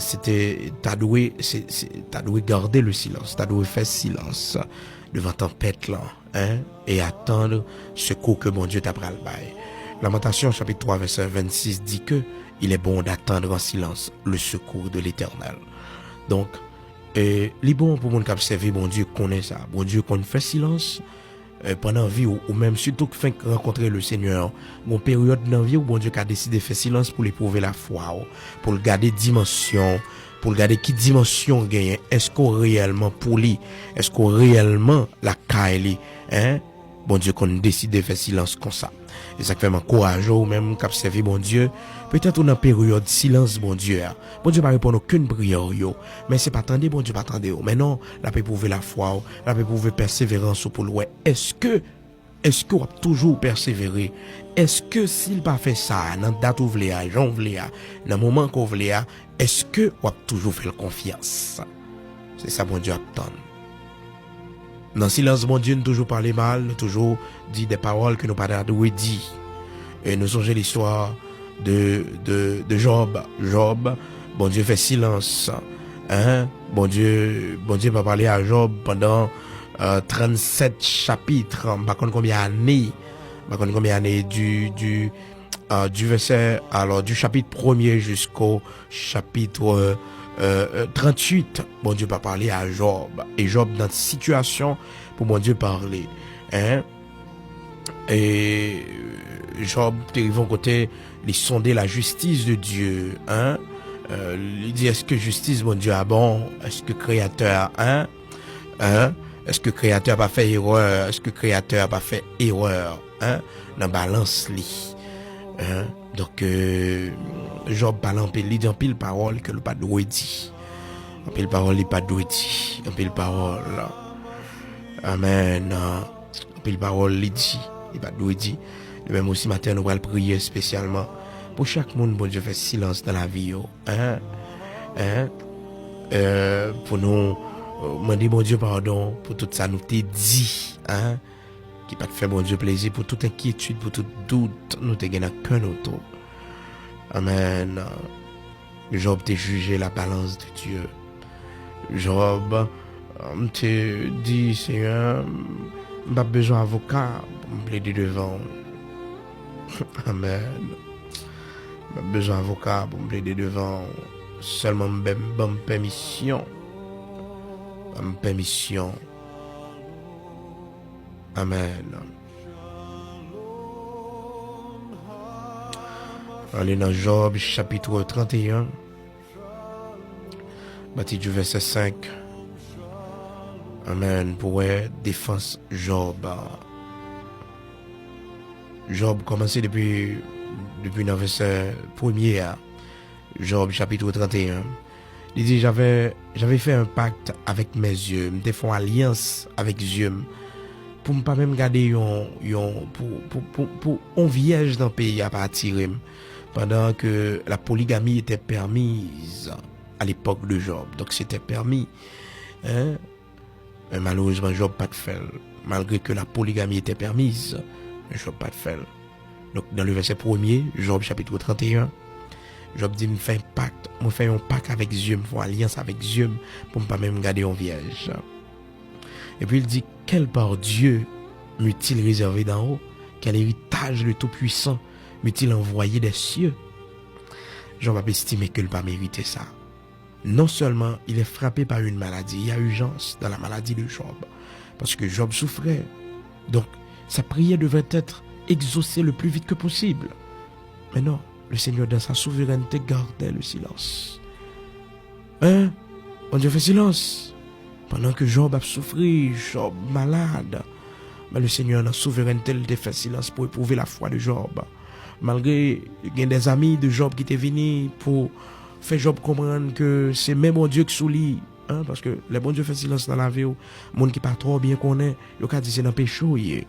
se te, ta dwe, se, se, ta dwe gade le silans, ta dwe fè silans devan tanpèt lan, hein, e atann sekou ke Bondye ta pral bay. Lamantasyon, chapit twa, vèsè vennsis, di ke il est bon d'attendre en silence le secours de l'Éternel. Donk, e, li bon pou moun k ap sèvi Bondye konnen sa. Bondye konn fè silans, e, pandan vi w, ou menm sitou k fenk rankontre le Senyè, gon peryòd nan vi w, Bondye ka deside fè silans pou l epwouve lafwa w, pou l gade dimansyon, pou l gade ki dimansyon w genyen, èske w reyèlman pou li, èske w reyèlman lakay li, hein? Bondye konn deside fè silans konsa. E sa k fè m ankouraje w, ou menm k ap sèvi Bondye, petèt ou nan peryòd silans Bondye a. Bondye pa reponn okenn priyè w yo. Men se pa tande Bondye pa tande w. Men non, l ap epwouve lafwa w, l ap epwouve pèseverans ou pou l wè èske, èske w ap toujou pèsevere. Èske si l pa fè sa a, nan dat ou vle a, jan w vle a, nan moman ke w vle a, èske w ap toujou fè l konfyans? Se sa Bondye ap tann. Nan silans Bondye, nou toujou pale mal, nou toujou di de pawòl ke nou pa ta dwe di. E nou sonje listwa de, de, de Jòb. Jòb, Bondye fè silans. Hein? Bondye, Bondye pa pale a Jòb pandan, euh, trannsèt chapit. M pa konn konbyen ane. M pa konn konbyen ane du, du, euh, du verset, alors, du chapitre premier jusqu'au chapitre, euh, euh, tranntuit, Bondye pa pale a Jòb. E Jòb nan sitiyasyon pou Bondye pale. Hein? E Jòb te rive yon kote, li sonde la justice de Dieu. Hein? Euh, li di, èske jistis Bondye a bon? Èske Kreyatè a, hein? Hein? Èske Kreyatè a pa fè erè? Èske Kreyatè a pa fè erè, hein, nan balans li? Hein? Donk, euh, Jòb pale anpil, li di anpil pawòl ke l pa dwe di. Anpil pawòl li pa dwe di. Anpil pawòl. Amèn. Anpil pawòl li di, li pa dwe di. E menm osi maten, nou pral priye espesyalman pou chak moun Bondye fè silans nan lavi yo. Hein? Hein? Euh, pou nou, euh, mande Bondye padon pou tout sa nou te di, hein? Ki pa t fè Bondye plezi, pou tout enkyetid, pou tout dout nou te gen nan kè nou tou. Amèn. Jòb te jije la balance de Dieu. Jòb, euh, te di, Senyè, m p ap bezwen avoka pou m plede devan w. Amèn. M p ap bezwen avoka pou m plede devan w. Sèlman m, ban m pèmisyon. Ban m pèmisyon. Amèn. Ale nan Jòb, chapit trannteyen, pati di vèsè senk. Amèn. Pou wè defans Jòb. Jòb kòmanse depi, depi nan vèsè premye a. Jòb, chapit trannteyen. Li di, j'avais, j'avais fait un pacte avec mes yeux. M te fè yon alyans avèk zye m. Pou m pa menm gade yon, yon, pou, pou, pou, pou yon vyèj nan peyi a pa atire m. Pendant que la polygamie était permise. à l'époque de Job. Donc c'était permis. Hein? Men malerezman, Job pa t fè l. Malgre ke la poligami etè pèmiz, men Job pa t fè l. Donk, nan le vèsè premye, Job chapit tranteyen, Job di, "M fè pak, mwen fè yon pak avèk zye m, fè yon alyans avèk zye m, pou m pa menm gade yon vyèj." Epi l di, "Quelle part Dieu m'eût-il réservée d'en haut? Quel héritage le Tout-Puissant m'eût-il envoyé des cieux?" Job ap estime ke l pa merite sa. Non seulement il est frappé par une maladie, il y a urgence dans la maladie de Job, parce que Job souffrait. Donc, sa prière devrait être exaucée le plus vite que possible. Mais non, le Seigneur, dans sa souveraineté, gardait le silence. Hein? Bondye fè silans. Pandan ke Job ap soufri, Job malad, men le Seigneur, nan souverènte l, te fè silans pou epwouve lafwa de Job. Malgre gen de zanmi de Job ki te vini pou fè Job konprann ke se men Bondye k sou li, hein, paske lè Bondye fè silans nan lavi w, moun ki pa twò byen konnen, yo ka di se nan peche w ye.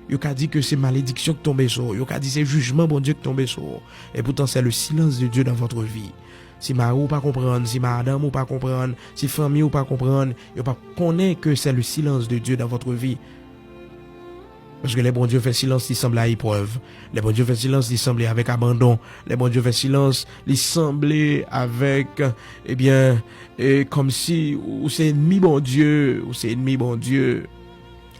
Yo ka di ke se malediksyon k tonbe sou ou. Yo ka di se jijman Bondye k tonbe sou ou. Et pourtant, c'est le silence de Dieu dans votre vie. Si mari w pa konprann, si madanm ou pa konprann, si fanmi w pa konprann, yo p ap konnen ke c'est le silence de Dieu dans votre vie. Paske lè Bondye fè silans, li sanble a eprèv. Lè Bondye fè silans, li sanble avèk abandon. Lè Bondye fè silans, li sanble avèk, ebyen, e, kòmsi ou se enmi Bondye, ou se enmi Bondye.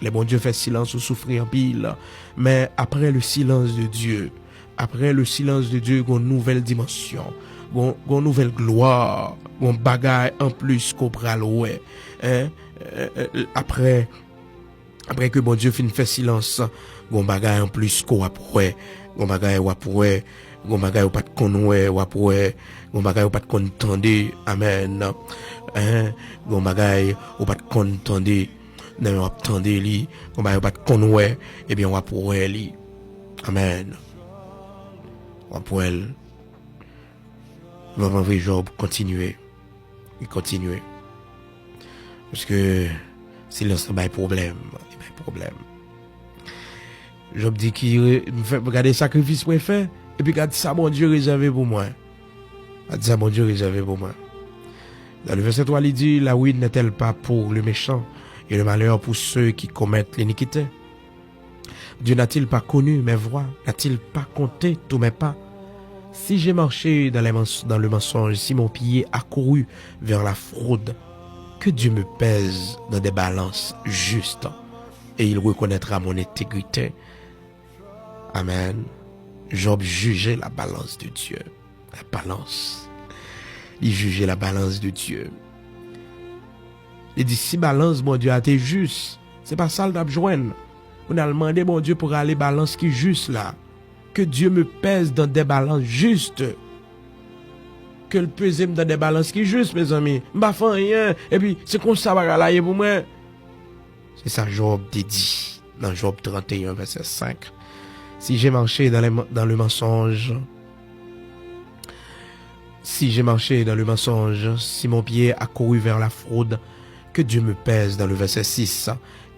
Lè Bondye fè silans, ou soufri anpil. Men apre le silence de Dieu, apre le silence de Dieu, gon nouvèl dimansyon, gon, gon nouvèl glwa, gon bagay anplis ke w pral wè. Hein? E, e, apre, apre ke Bondye fin fè silans, gon bagay anplis ke w ap wè, gon bagay w ap wè, gon bagay ou pa t konn wè, w ap wè, gon bagay ou pa t konn tande. Amèn. Hein? Gon bagay ou pa t konn tande, men w ap tande li, gon bagay ou pa t konn wè, ebyen w ap wè li. Amèn. W ap wè l. Vrèman vre, Jòb kontinye. Li kontinye. Paske silans lan bay pwoblèm. Li bay pwoblèm. Jòb di ki re-, m fè, gade sakrifis mwen fè, epi gade sa Bondye rezève pou mwen. Gade sa Bondye rezève pou mwen. Dans le verset trois, li di, la ruine n'est-elle pas pour le méchant et le malheur pour ceux qui commettent l'iniquité? Dieu n'a-t-il pas connu mes voies? N'a-t-il pas compté tous mes pas? Si j'ai marché dans les mens-, dans le mensonge, si mon pied a couru vers la fraude, que Dieu me pèse dans des balances justes, et il reconnaîtra mon intégrité. Amen. Job jije la balans de Dye. La balans. Li jije la balans de Dye. Li di, si balans Bondye a te jis, se pa sa l t ap jwenn. Pou n al mande Bondye pou rale balans ki jis la. Que Dieu me pèse dans des balances justes. Ke l peze m dans des balances ki jis, mezanmi. M pa fè anyen. Epi, se konsa bagay la ye pou mwen. Se sa Jòb te di nan Jòb tranteyen, vèsè senk. Si j'ai marché dans les men-, dans le mensonge, si j'ai marché dans le mensonge, si mon pied a couru vers la fraude, que Dieu me pèse dans le verset six,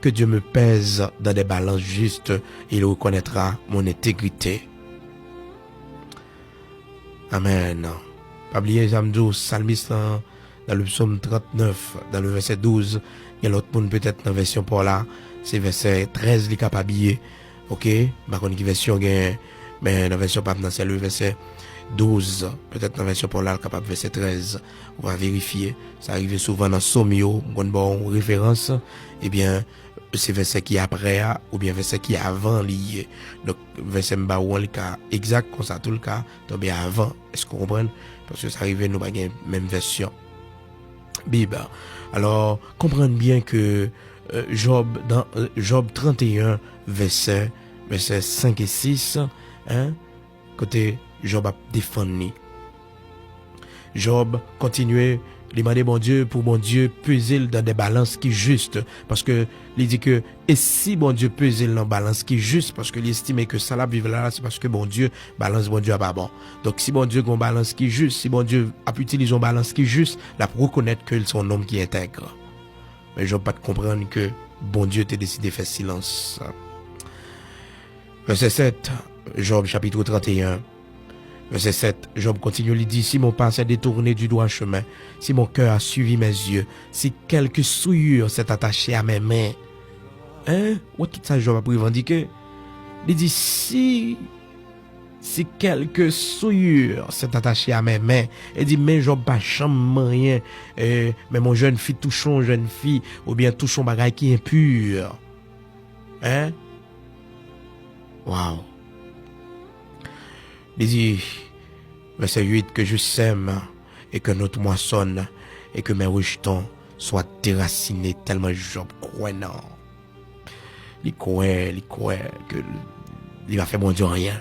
que Dieu me pèse dans des balances justes, et il reconnaîtra mon intégrité. Amen. Pa bliye, sa m di w, salmis lan, dans le psaume trente-neuf, dans le verset douze, gen lòt moun petèt nan vèsyon pa w la, se vèsè trèz li kapab ye. Oke? M pa konn ki vèsyon gen, men nan vèsyon pa m nan, se le verset douze. Petèt nan vèsyon pa w la, l kapab vèsè trèz. Ou va verifye. Sa rive souvan nan sòm yo, m konn ba w referans. Ebyen, se vèsè ki apre a, oubyen vèsè ki avan li ye. Donk, vèsè m ba ou an, li ka egzak, konsa tou, li ka tonbe avan. Èske w konprann? Paske sa rive nou pa gen menm vèsyon Bib. Alò, konprann byen ke, euh, Jòb, dans, euh, Jòb tranteyen, vèsè, vèsè senk e sis, hein, kote Jòb ap defann li. Jòb kontinye, li mande Bondye pou Bondye peze l dans des balances qui justes, paske li di ke, e si Bondye peze l nan balans ki jis, paske li estime ke sa l ap viv la, se paske Bondye, balans Bondye a pa bon. Donk, si Bondye gen yon balans ki jis, si Bondye ap itilize yon balans ki jis, l ap rekonèt ke l se yon nonm ki entèg. Men Jòb pa t konprann ke Bondye te deside fè silans. Vèsè sèt, Jòb chapit tranteyen. Vèsè sèt, Jòb kontinye, li di, si mon pas est détourné du droit chemin, si mon cœur a suivi mes yeux, si quelque souillure s'est attachée à mes mains. Hein? Ou wè tout sa Jòb ap revandike? Li di, si, si quelque souillure s'est attachée à mes mains, e di, men Jòb pa janm manyen, eh, men yon jèn fi touche yon jèn fi, oubyen touche yon bagay ki enpur. Hein? Waw. Li di, vèsè uit, que je sème et qu'un autre moissonne et que mes rejetons soient déracinés. Tèlman Jòb kwè nan. Li kwè, li kwè ke li va fè Bondye anyen.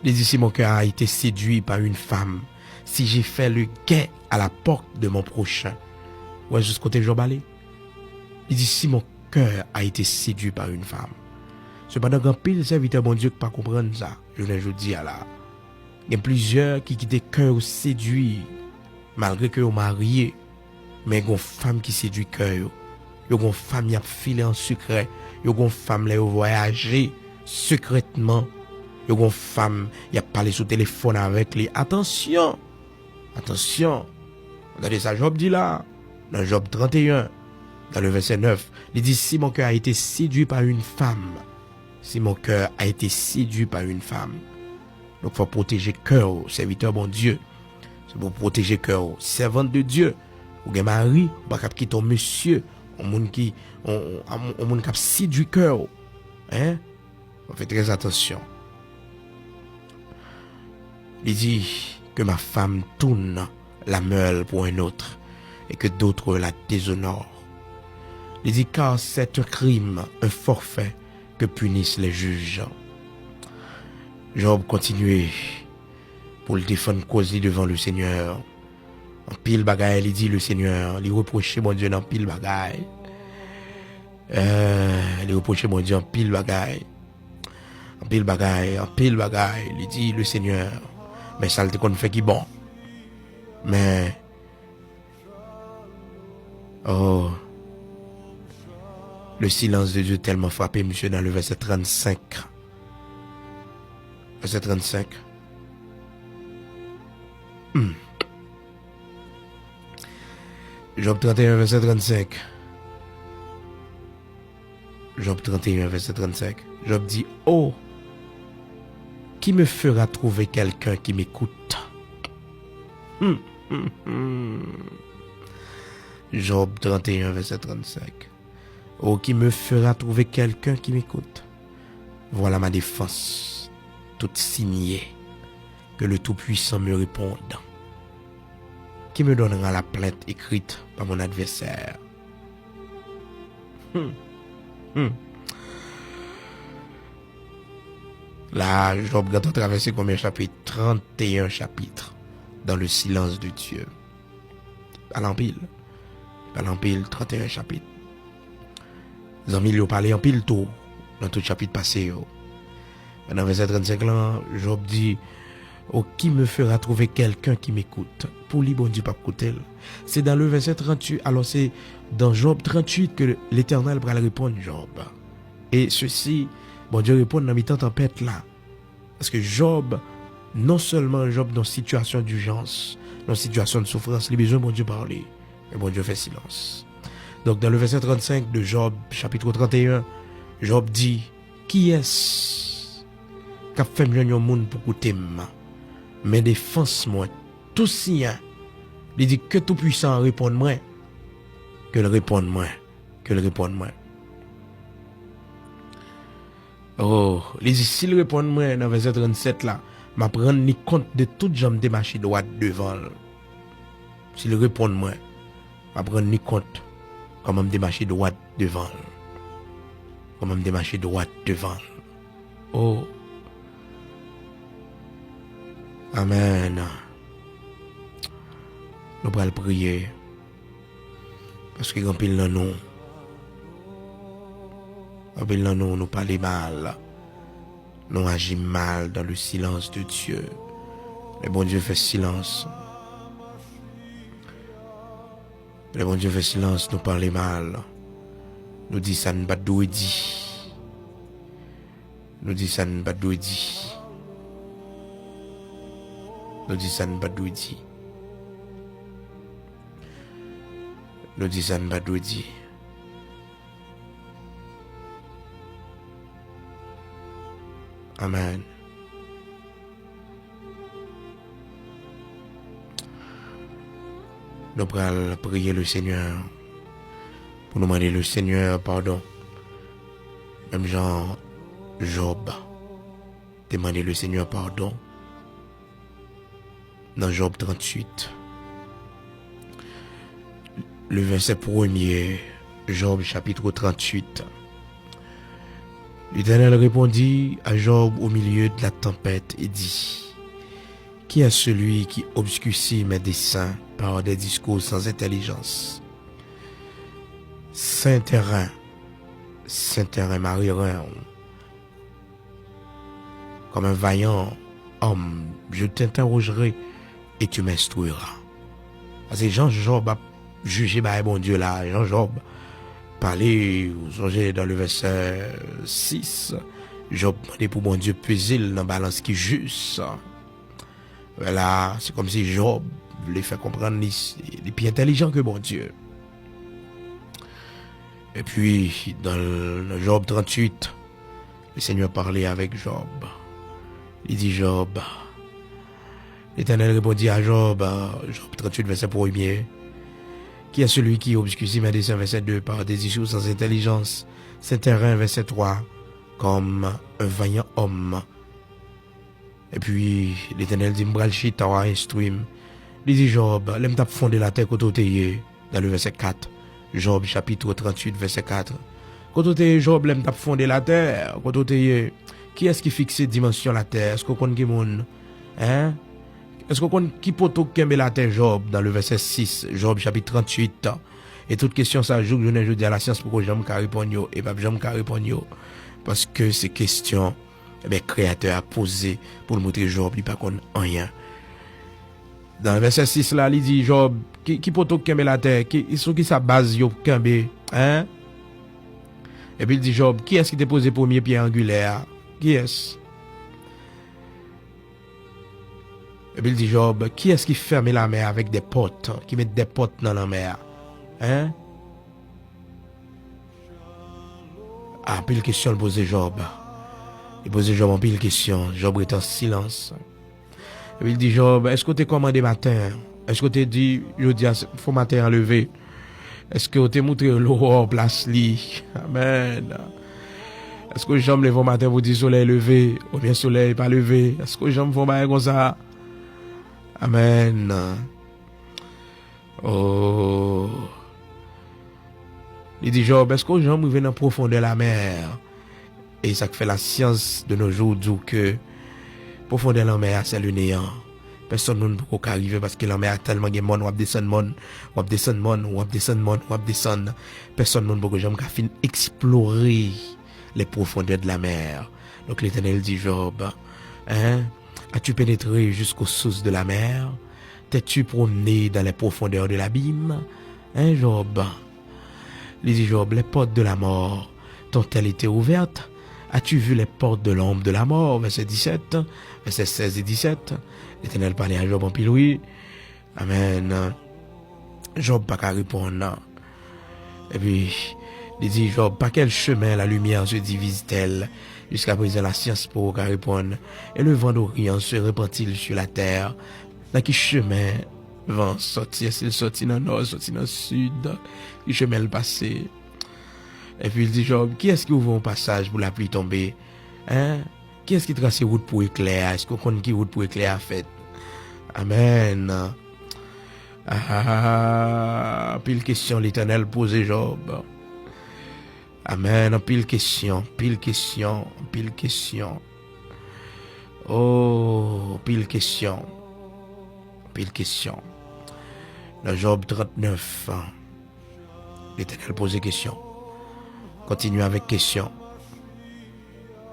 Li di, si mon cœur a été séduit par une femme, si j'ai fait le guet à la porte de mon prochain. Ou wè jis kote Jòb ale? Li di, si mon cœur a été séduit par une femme. Sepandan, gen anpil sèvitè Bondye ki pa konprann sa, jounen jodi a la. Gen plizyè ki kite kè yo sedui, malgre ke yo marye, men gen fanm ki sedui kè yo. Yo gen fanm y ap file an sekrè. Yo gen fanm lè yo vwayaje sekrètman. Yo gen fanm y ap pale sou telefòn avèk li. Atansyon! Atansyon! Gade sa Jòb di la, nan Jòb trannteyen, dans le verset neuf, li di, si mon cœur a été séduit par une femme, si mon cœur a été séduit par une femme. Donk, fò pwoteje kè w, sèvitè Bondye. Se pou pwoteje kè w, sèvant de Dye. Ou gen mari, ou pa kab kite yon mesye, yon moun ki, yon, yon, yon moun k ap sedui kè w. Hein? Fò fè trè atansyon. Li di, que ma femme tourne la meule pour un autre et que d'autres la déshonorent. Li di, car c'est un crime, un forfait que punissent les juges. Jòb kontinye pou l defann koz li devan le Senyè. Anpil bagay li di le Senyè, li repwoche Bondye nan anpil bagay. Eh, li repwoche Bondye anpil bagay. Anpil bagay, anpil bagay. Li di le Senyè, men sa l te konn fè ki bon. Men, oh, le silence de Dieu tèlman frape misye nan le verset trannsenk. Verset trannsenk. Hmm. Jòb trannteyen, vèsè trannsenk. Jòb trannteyen, vèsè trannsenk. Jòb di, oh, qui me fera trouver quelqu'un qui m'écoute? Hmm, hmm, hmm. Jòb trannteyen, vèsè trannsenk. Oh, qui me fera trouver quelqu'un qui m'écoute? Voilà ma défense, toute signée, que le Tout-Puissant me réponde. Qui me donnera la plainte écrite par mon adversaire? Hmm. Hmm. La, Jòb gentan travèse konbyen chapit? Trannteyen chapit dans le silence de Dieu. Pale anpil. Pale anpil, trannteyen chapit. Zanmi l yo pale anpil tou nan tout chapit pase yo. Men nan vèsè trannsenk lan, Jòb di, oh, qui me fera trouver quelqu'un qui m'écoute? Pou li, Bondye p ap koute l. Se dans le verset trente-huit, alò se dans Job tranntuit ke Letènèl pral reponn Jòb. E sesi, Bondye reponn nan mitan tanpèt la. Paske Jòb, non sèlman Jòb nan sitiyasyon dijans, nan sitiyasyon de soufrans, li bezwen Bondye pale. Men Bondye fè silans. Donk, dans le verset trannsenk de Job, chapitre trannteyen, Jòb di, kiyès k ap fè m jwenn yon moun pou koute m? Men defans mwen, tou siyen, li di, ke Toupwisan an reponn mwen, ke l reponn mwen, ke l reponn mwen. Oh, li di, si l reponn mwen nan vèsè trannsèt la, m ap rann li kont de tout jan m te mache dwat devan l. Si l reponn mwen, m ap rann li kont kòman m te mache dwat devan l. Kòman m te mache dwat devan l. Oh. Amèn. Nou pral priye. Paske gen anpil nan nou, anpil nan nou, nou pale mal. Nou aji mal dans le silence de Dieu. Lè Bondye fè silans, lè Bondye fè silans, nou pale mal. Nou di sa n pa t dwe di. Nou di sa n pa t dwe di. Nou di sa n pa t dwe di. Nou di sa n pa t dwe di. Amèn. Nou pral priye Lesenyè pou nou mande Lesenyè padon. Menm jan Jòb te mande Lesenyè padon nan Jòb tranntuit. Le verset premier, Job chapitre trente-huit. L'Éternel répondit à Job au milieu de la tempête et dit, qui est celui qui obscurcit mes desseins par des discours sans intelligence? Saint Terrain, Saint Terrain, Marie Reine, comme un vaillant homme, je t'interrogerai et tu m'instruiras. Paske jan Jòb ap jije bagay Bondye la, jan Jòb pale, ou sonje dans le verset six, Jòb mande pou Bondye peze l nan balans ki jis. Wè la, se kòmsi Jòb vle fè konprann li, li pi entèlijan ke Bondye. Epi, dans Job tranntuit, le Seigneur parlait avec Job. Li di Jòb, L'Éternel répondit à Job, Job tranntuit, verset premier, qui est celui qui obscurcit mes desseins, verset deux, par des discours sans intelligence, ses terrains, verset trois, comme un vaillant homme. Epi, Letènèl di, m pral chita, w a enstwi m. Li di Jòb, lè m t ap fonde latè, kote w te ye? Dans le verset quatre. Job chapitre tranntuit, verset quatre. Kote w te ye, Jòb, lè m t ap fonde latè? Kote w te ye? Kiyès ki fikse dimansyon latè? Èske w konn ki moun? Hein? Èske w konn ki poto k kenbe latè, Jòb? Dans le verset six, Job chapitre tranntuit. E tout kesyon sa, jouk jounen jodi a, lasyans poko janm ka reponn yo, e p ap janm ka reponn yo. Paske se kesyon, ebyen, Kreyatè a poze pou l montre Jòb li pa konn anyen. Nan vèsè sis la, li di Jòb, ki, ki poto k kenbe latè? Ki, sou ki sa baz yo kenbe? Hein? Epi l di Jòb, kiyès ki te poze premye pyè angilè a? Kiyès? Epi l di Jòb, kiyès ki fèmen lanmè a avèk de pòt, ki met de pòt nan lanmè a? Hein? Anpil kesyon l poze Jòb. Li poze Jòb anpil kesyon. Jòb rete an silans. Epi l di Jòb, èske w te kòmande maten an? Èske w te di, jodi a, fò maten an leve? Èske w te moutre lowò plas li? Amèn. Èske w janm leve yon maten pou di solèy leve, oubyen solèy pa leve? Èske w janm fè yon bagay konsa? Amèn. Oh. Li di Jòb, èske w janm rive nan pwofondè lamè? E sa k fè lasyans de nos jours di w ke pwofondè lanmè a, c'est le néant. Pèsonn moun poko ka rive paske lanmè a tèlman gen mòn, w ap desann mòn, w ap desann mòn, w ap desann mòn, w ap desann. Pèsonn moun poko janm ka fin eksplore les profondeurs de la mer. Donc l'Éternel dit Job, hein, as-tu pénétré jusqu'aux sources de la mer? T'es-tu promené dans les profondeurs de l'abîme? Hein, Job? Li di Job, les portes de la mort t'ont-elles été ouvertes? As-tu vu les portes de l'ombre de la mort? Verset dix-sept, verset seize et dix-sept. Letènèl pale a Jòb anpil, wi. Amèn. Jòb pa ka reponn. Epi, li di Jòb, par quel chemin la lumière se divise-t-elle? Jusqu'à présent, la science poko ka reponn. Et le vent d'Orient se répand-il sur la terre? Nan ki chemen van sòti? Èske l sòti nan nò, sòti nan sid? Ki chemen l pase? Epi l di Jòb, kiyès ki ouvri yon pasaj pou lapli tonbe? Hein? Kiyès ki trase wout pou eklè a? Èske w konn ki wout pou eklè a fèt? Amèn. Ah, anpil kesyon Letènèl poze Jòb. Amèn. Anpil kesyon, anpil kesyon, anpil kesyon. Oh, anpil kesyon. Anpil kesyon. Nan Jòb trannèf, Letènèl poze kesyon. Kontinye avèk kesyon.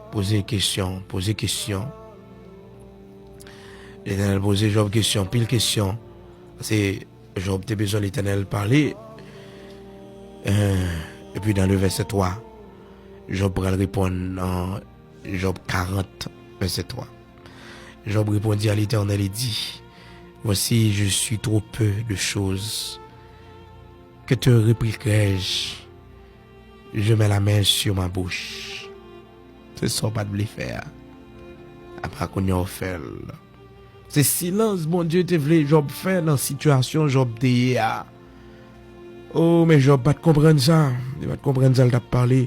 Poze kesyon, poze kesyon. Letènèl poze Jòb kesyon, pil kesyon. Paske Jòb te bezwen Letènèl pale. Eh, epi nan le vèsè twa, Jòb pral reponn nan Jòb karant, vèsè twa. Job répondit à l'Éternel et dit, Voici, je suis trop peu de choses. Que te répliquerai-je? Je mets la main sur ma bouche. Se sa w pa t vle fè a. Apa kounye a w fè l. Se silans Bondye te vle Jòb fè nan sitiyasyon Jòb te ye a. O, men Jòb pa t konprann sa. Li pa t konprann sa l t ap pale.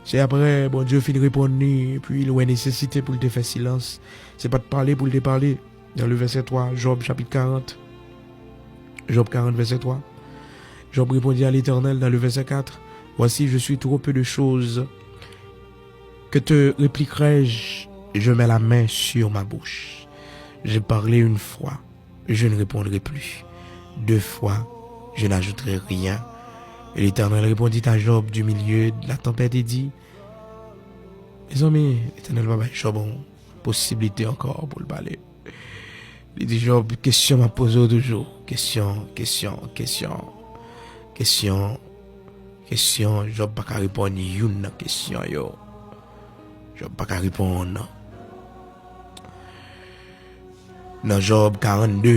Se apre Bondye fin reponn li, epi l wè nesesite pou l te fè silans. Se pa t pale pou l te pale. Dans le verset trois, Job chapitre quarante. Job quarante, verset trois. Job répondit à l'Éternel dans le verset quatre, voici, je suis trop peu de choses. Que te répliquerai-je? Je mets la main sur ma bouche. J'ai parlé une fois, je ne répondrai plus. Deux fois, je n'ajouterai rien. Et l'Éternel répondit à Job du milieu de la tempête et dit, mezanmi, Letènèl pa bay Jòb yon posiblite ankò pou l pale. Li di Jòb, kesyon m ap poze w toujou. Kesyon, kesyon, kesyon, kesyon, kesyon. Jòb pa ka reponn youn nan kesyon yo. Jòb pa ka reponn. Nan Jòb karannde,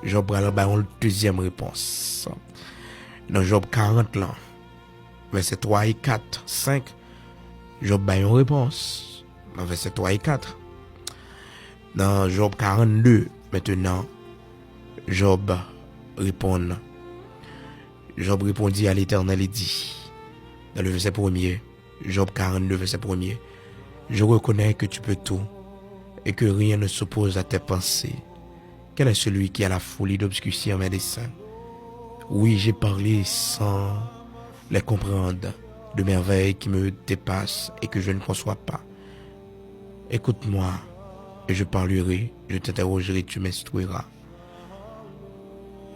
Jòb pral bay yon dezyèm repons. Nan Jòb karant lan, vèsè twa e kat, senk, Jòb bay yon repons. Nan vèsè twa e kat. Nan Jòb karannde, mentenan, Jòb reponn. Job répondit à l'Éternel et dit, dans le verset premier, Job quarante-deux, verset premier, je reconnais que tu peux tout et que rien ne s'oppose à tes pensées. Quel est celui qui a la folie d'obscurcir mes desseins? Oui, j'ai parlé sans les comprendre, de merveilles qui me dépassent et que je ne conçois pas. Écoute-moi, et je parlerai, je t'interrogerai, tu m'instruiras.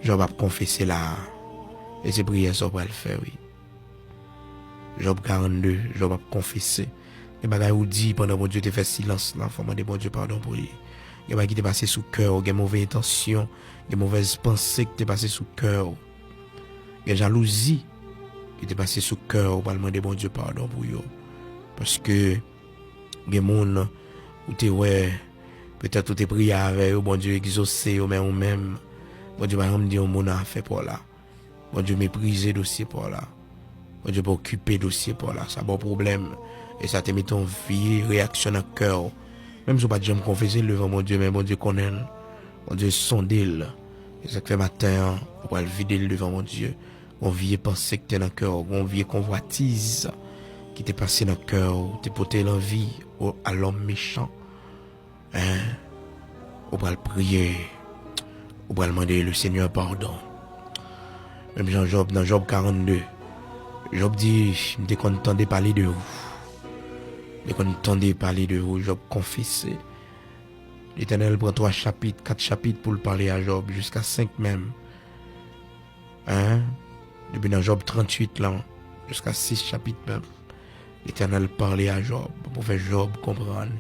Jòb ap konfese la a. E se priyè sa w pral fè, wi. Jòb karannde, Jòb ap konfese. Gen bagay ou di pandan Bondye te fè silans lan, fò w mande Bondye padon pou li. Gen bagay ki te pase sou kè w, gen move entansyon, gen movèz panse ki te pase sou kè w. Gen jalouzi ki te pase sou kè w, ou pral mande Bondye padon pou yo. Paske gen moun ou te wè, petèt ou te priye avè yo, Bondye egzose yo, men ou menm, Bondye pa janm di yon mo nan afè pa w la. Bondye meprize dosye pa w la. Bondye pa okipe dosye pa w la. Sa ba w pwoblèm. E sa te mete yon vye reyaksyon nan kè w. Menm si w pa t janm konfese l devan Bondye, men Bondye konnen l. Bondye sonde l. E sa k fè maten an, ou pral vide l devan Bondye. Gon vye panse ki te nan kè w, gon vye konvwatiz ki te pase nan kè w, te pote l anvi o, a lòm mechan. Hein? Ou pral priye, ou pral mande le Senyè padon. Menm jan Jòb, nan Jòb karannde, Jòb di, m te konn tande pale de ou. M te konn tande pale de ou, Jòb konfese. Letènèl pran twa chapit, kat chapit pou l pale a Jòb, jiska senk menm. Hein? Depi nan Jòb tranntuit lan, jiska sis chapit menm, Letènèl pale a Jòb pou fè Jòb konprann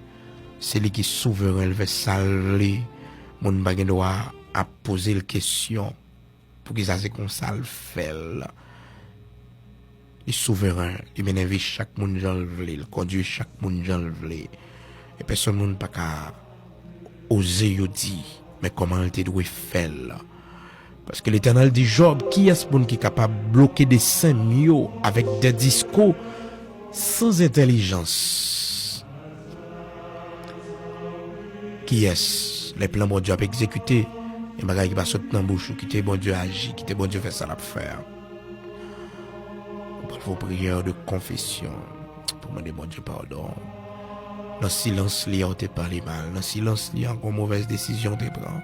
se li ki souveren, l fè sa l vle. Moun pa gen dwa ap poze l kesyon poukisa se konsa l fè l. Li souveren, li mennen vi chak moun jan l vle, l kondui chak moun jan l vle. E pèsonn moun pa ka oze yo di, men kòman l te dwe fè l. Paske Letènèl di Jòb, kiyès moun ki kapab bloke desen m yo avèk de diskou san entèlijans? Kiyès, lè plan Bondye ap egzekite, gen bagay ki pa sot nan bouch ou, kite Bondye aji, kite Bondye fè sa l ap fè a. Ou pral fè yon priyè de konfesyon pou mande Bondye padon. Nan silans li an, ou te pale mal. Nan silans li an, gon movèz desizyon ou te pran.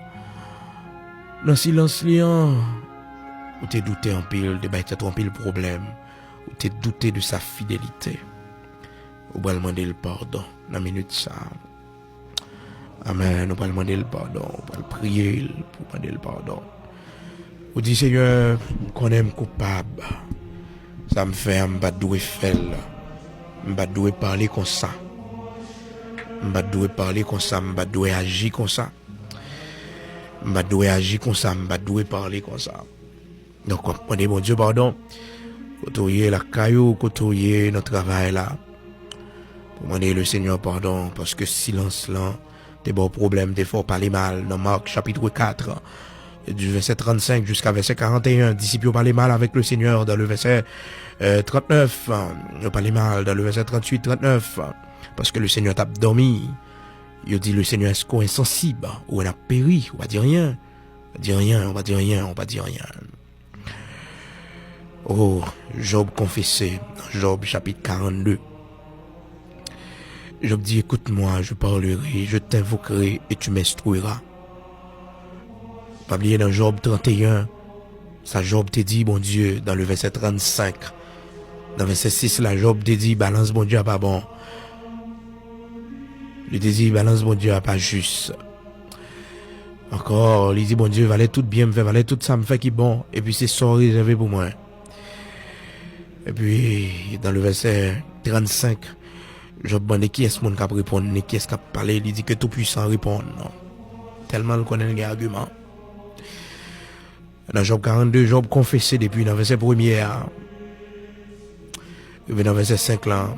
Nan silans li an, ou te doute anpil, ou te bay tèt ou anpil pwoblèm. Ou te doute de sa fidelite. Ou pral mande l padon nan minit sa a. Amèn. Ou pral mande l padon. Ou pral priye l pou mande l padon. Ou di, Senyè, m konnen m koupab. Sa m fè a, m pa t dwe fè l. M pa t dwe pale konsa. M pa t dwe pale konsa. M pa t dwe aji konsa. M pa t dwe aji konsa. M pa t dwe pale konsa. Donk, w ap mande Bondye padon. Kote w ye lakay ou, kote w ye nan travay la. Pou mande le Senyè padon, paske silans lan te ba w pwoblèm, te fè w pale mal. Nan Mak chapit kat, du verset trannsenk jiska vèsè karanteyen, disip yo pale mal avèk le Senyè dan le vèsè, euh, trannèf, euh, yo pale mal dan le vèsè trannwit, trannèf, paske le Senyè t ap dòmi. Yo di le Senyè, èske w ensansib? Ou wè n ap peri, ou pa di anyen. Di anyen, ou pa di anyen, ou pa di anyen. Oh, Jòb konfese, nan Jòb chapit karannde. Jòb di, écoute-moi, je parlerai, je t'invoquerai et tu m'instruiras. Pa bliye nan Jòb tranteyen, sa Jòb te di Bondye dan le vèsè trannsenk. Nan vèsè sis la, Jòb te di balans Bondye a pa bon. Li te di balans Bondye a pa jis. Ankò, li di Bondye, valè tout byen m fè, valè tout sa m fè ki bon, epi se sa w rezève pou mwen. Epi, dan le vèsè trannsenk, Jòb mande kiyès moun k ap reponn li, kiyès k ap pale, li di ke Toupwisan reponn. Tèlman l konnen l gen agiman. Nan Jòb karannde, Jòb konfese depi nan vèsè premye a, rive nan vèsè senk lan.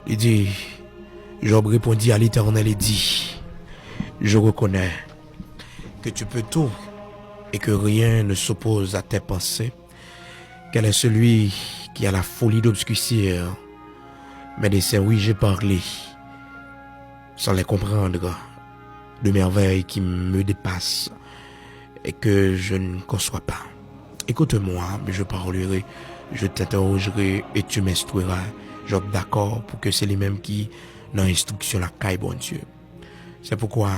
Li di, Job répondit à l'Éternel et dit, je reconnais que tu peux tout et que rien ne s'oppose à tes pensées. Quel est celui qui a la folie d'obscurcir mes desseins? Oui, j'ai parlé sans les comprendre, de merveilles qui me dépassent et que je ne conçois pas. Écoute-moi, je parlerai, je t'interrogerai et tu m'instruiras. Job dakò pou ke se li menm ki nan enstriksyon lakay Bondye. C'est pourquoi,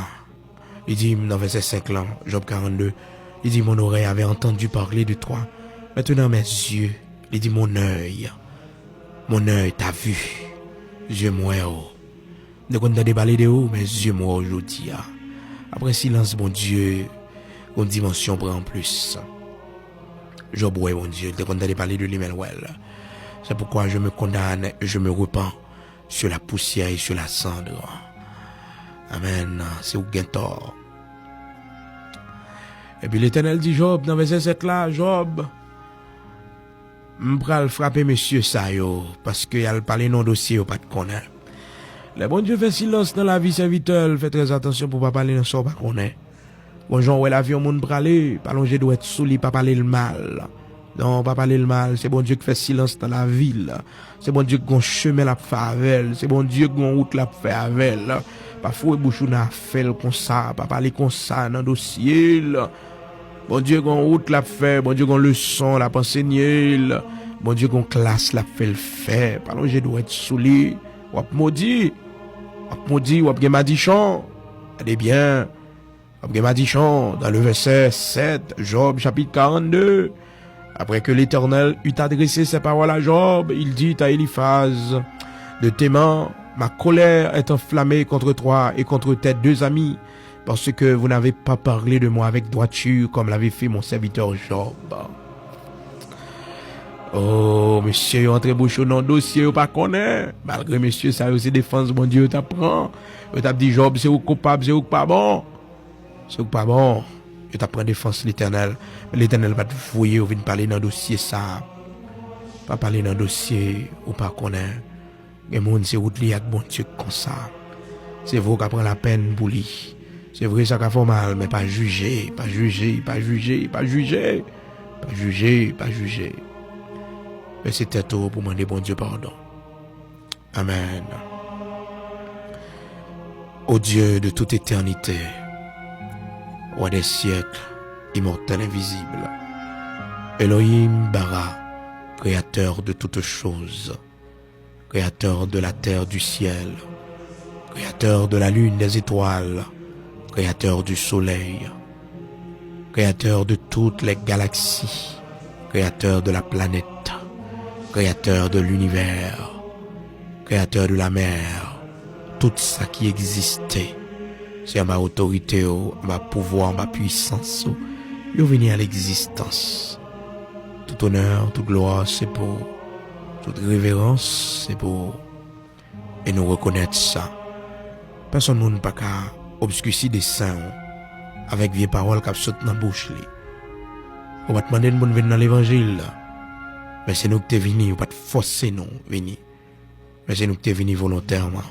li di nan vèsè senk lan, Job karannde, li di, mon oreille avait entendu parler de toi. Maintenant mes yeux, li di, mon œil, mon œil t'a vu, zye m wè w. M te konn tande pale de ou, men zye m wè w jodi a. Apre silans, Bondye, yon dimansyon pran anplis. Job wè Bondye, li te konn tande pale de li, men l wè l. C'est pourquoi je me condamne et je me repens sur la poussière et sur la cendre. Amen. Se ou k gen tò. Epi Letènèl di Job, nan vèsè sèt la, Job, m pral frape mesye sa yo, paske y al pale nan dosye yo pa t konnen. Lè Bondye fè silans nan lavi sèvitè l, fè trè atansyon pou w pa pale nan sa w pa konnen. Bon jan w wè lavi yon moun prale, pa lonje dwèt sou li, pa pale l mal. Non, pa pale l mal, se Bondye k fè silans nan lavi l. Se Bondye k gon chemen l ap fè avè l, se Bondye k gon wout l ap fè avè l. Pa foure bouch ou nan afè l konsa, pa pale konsa nan dosye l. Bondye gon wout l ap fè, Bondye gon leson l ap ansenye l, Bondye gon klas l ap fè l fè. Pa lonje dwèt sou li, w ap modi, w ap modi, w ap gen madichon. Gade byen, w ap gen madichon. Dans le verset sept, Job chapitre quarante-deux, après que l'Éternel eut adressé ces paroles à Job, il dit à Eliphaz de Théman, ma colère est enflammée contre toi et contre tes deux amis, parce que vous n'avez pas parlé de moi avec droiture comme l'avait fait mon serviteur Job. Oh, mesye yo antre bouch yo nan dosye yo pa konnen. Malgre mesye sa yo se defans Bondye yo t ap pran. Yo t ap di Job se ou k koupab, se ou k pa bon. Se ou k pa bon. Yo t ap pran defans Letènèl. Men Letènèl pa t voye yo vin pale nan dosye sa. Pa pale nan dosye ou pa konnen. Gen moun se wout li ak Bondye k konsa. Se vre w ka pran lapèn pou li. Se vre sa ka fè w mal, men pa jije, pa jije, pa jije, pa jije. Pa jije, pa jije. Bese tèt ou pou mande Bondye padon. Amen. Ô Dieu de toute éternité, roi des siècles, immortel, invisible, Elohim Bara, créateur de toutes choses, créateur de la terre, du ciel, créateur de la lune, des étoiles, créateur du soleil, créateur de toutes les galaxies, créateur de la planète, créateur de l'univers, créateur de la mer, tout sa ki egziste, se anba otorite w, anba pouvwa, anba pwisans ou, yo vini a legzistans. Tout onè, tout glwa, se pou ou. Tout reverans, se pou ou. E nou rekonèt sa. Pèsonn moun pa ka obskisi desen w avèk vye pawòl k ap sot nan bouch li. Ou pa t mande n pou n vin nan levanjil la. Men se nou ki te vini, ou pa t fòse nou vini. Men se nou ki te vini volontèman.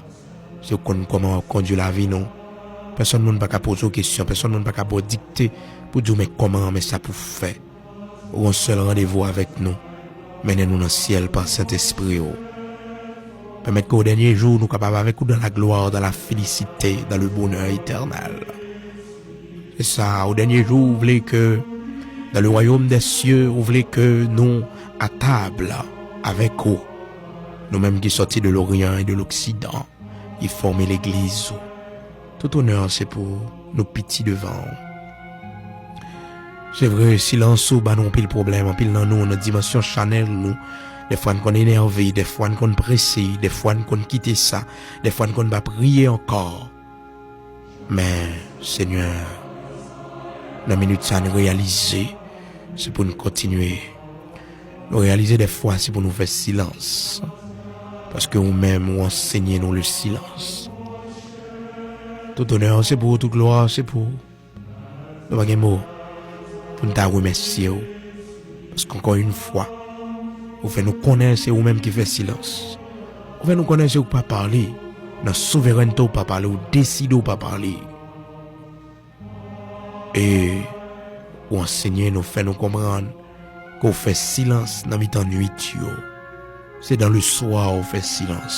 Se ou k konn kòman w ap kondui lavi nou. Pèsonn moun pa ka poze w kesyon, pèsonn moun pa ka ba w dikte pou di w men kòman, men sa pou fè. Ou gon sèl randevou avèk nou. Mennen nou nan syèl pa Sentespri w. Pèmèt ke o dènye jou nou kapab avèk ou dans la gloire, dans la félicité, dans le bonheur éternel. Se sa, o dènye jou, ou vle ke, dans le royaume des cieux, ou vle ke nou a tab avèk ou. Nou menm ki sòti de l'Orient et de l'Occident, ki fòme legliz ou. Tout onè se pou ou, nou piti devan ou. Se vre, silans ou ba nou anpil pwoblèm, anpil nan nou, nan dimansyon chanèl nou. Dèfwa n konn enève, dèfwa n konn prese, dèfwa n konn kite sa, dèfwa n konn pa priye ankò. Men, Senyè, nan minit sa, n reyalize, se pou n kontinye. Nou reyalize dèfwa, se pou nou fè silans. Paske ou menm, ou ansenye nou le silans. Tout onè se pou ou, tout glwa se pou ou. Nou pa gen mo pou n ta remèsye w. Paske ankò yon fwa, ou fè nou konnen se ou menm ki fè silans. Ou fè nou konnen se ou k pa pale. Nan souverènte ou pa pale, ou deside ou pa pale. E ou ansenye nou, fè nou konprann ke w fè silans nan mitan nwit yo. Se dans le soir ou fè silans.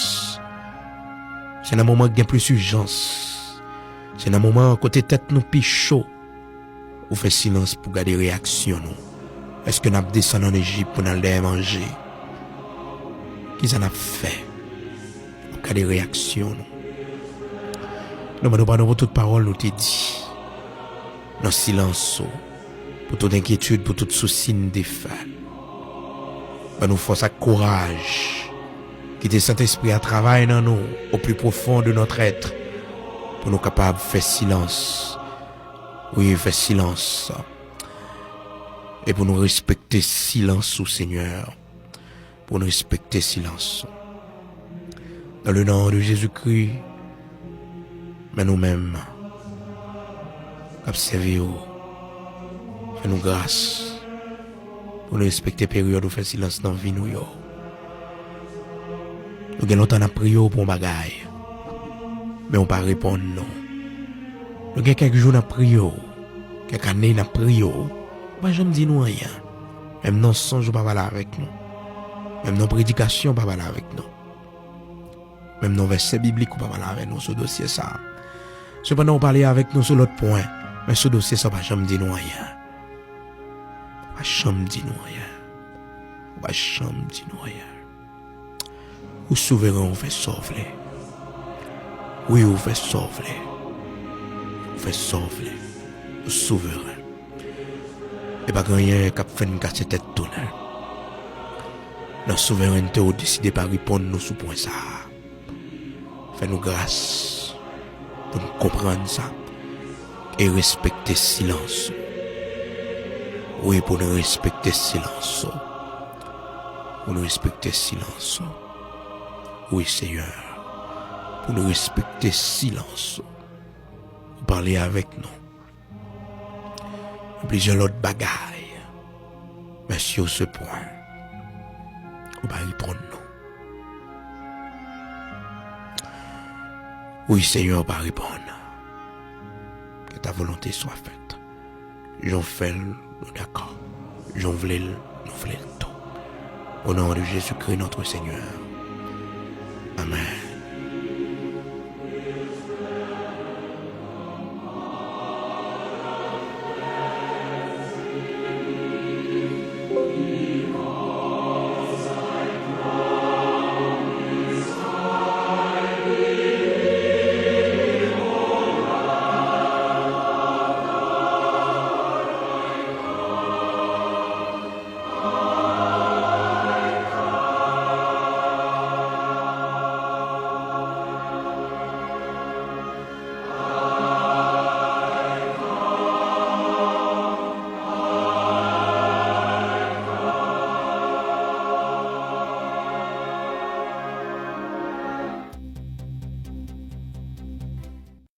Se nan moman ki gen plis ijans. Se nan moman kote tèt nou pi cho. Ou fè silans pou gade reyaksyon nou. Èske n ap desann ann Ejip pou n al dèyè manje? Kisa n ap fè? N ap gade reyaksyon nou. Nou mande w padon pou tout pawòl nou te di nan silans ou, pou tout enkyetid, pou tout sousi n te fè. Ban nou fòs ak kouraj. Kite Sentespri a travay nan nou, au plus profond de notre être, pou nou kapab fè silans. Wi, fè silans. E pou nou respekte silans ou, Senyè. Pou nou respekte silans ou. Dans le nom de Jésus-Christ, men nou menm k ap sèvi w, fè nou gras pou nou respekte peryòd ou fè silans nan vi nou yo. Nou gen lontan n ap priye w pou yon bagay, men w pa reponn nou. Nou gen kèk jou n ap priye w, kèk ane n ap priye w, ou pa janm di nou anyen. Menm nan sonj ou pa pale avèk nou. Menm nan predikasyon ou pa pale avèk nou. Menm nan vèsè biblik ou pa pale avèk nou sou dosye sa a. Sepandan ou pale avèk nou sou lòt pwen, men sou dosye sa ou pa janm di nou anyen. Ou pa janm di nou anyen. Ou pa janm di nou anyen. Ou souveren, ou fè sa w vle. Wi, ou fè sa w vle. Ou fè sa w vle. Ou souveren. E pa gen anyen k ap fè n kase tèt tounen. Nan souverènte w, deside pa reponn nou sou pwen sa a. Fè nou gras pou n konprann sa e respekte silans ou. Wi, pou n respekte silans ou. Pou n respekte silans ou. Wi, Senyè, pou n respekte silans ou. Ou pale avèk nou. Plizyè lòt bagay. Men sou se pwen, ou pa reponn nou. Wi, Senyè, ou pa reponn. Que ta volonté soit faite. Jan w fè l, nou dakò. Jan w vle l, nou vle l tou. Au nom de Jésus-Christ, notre Seigneur. Amèn.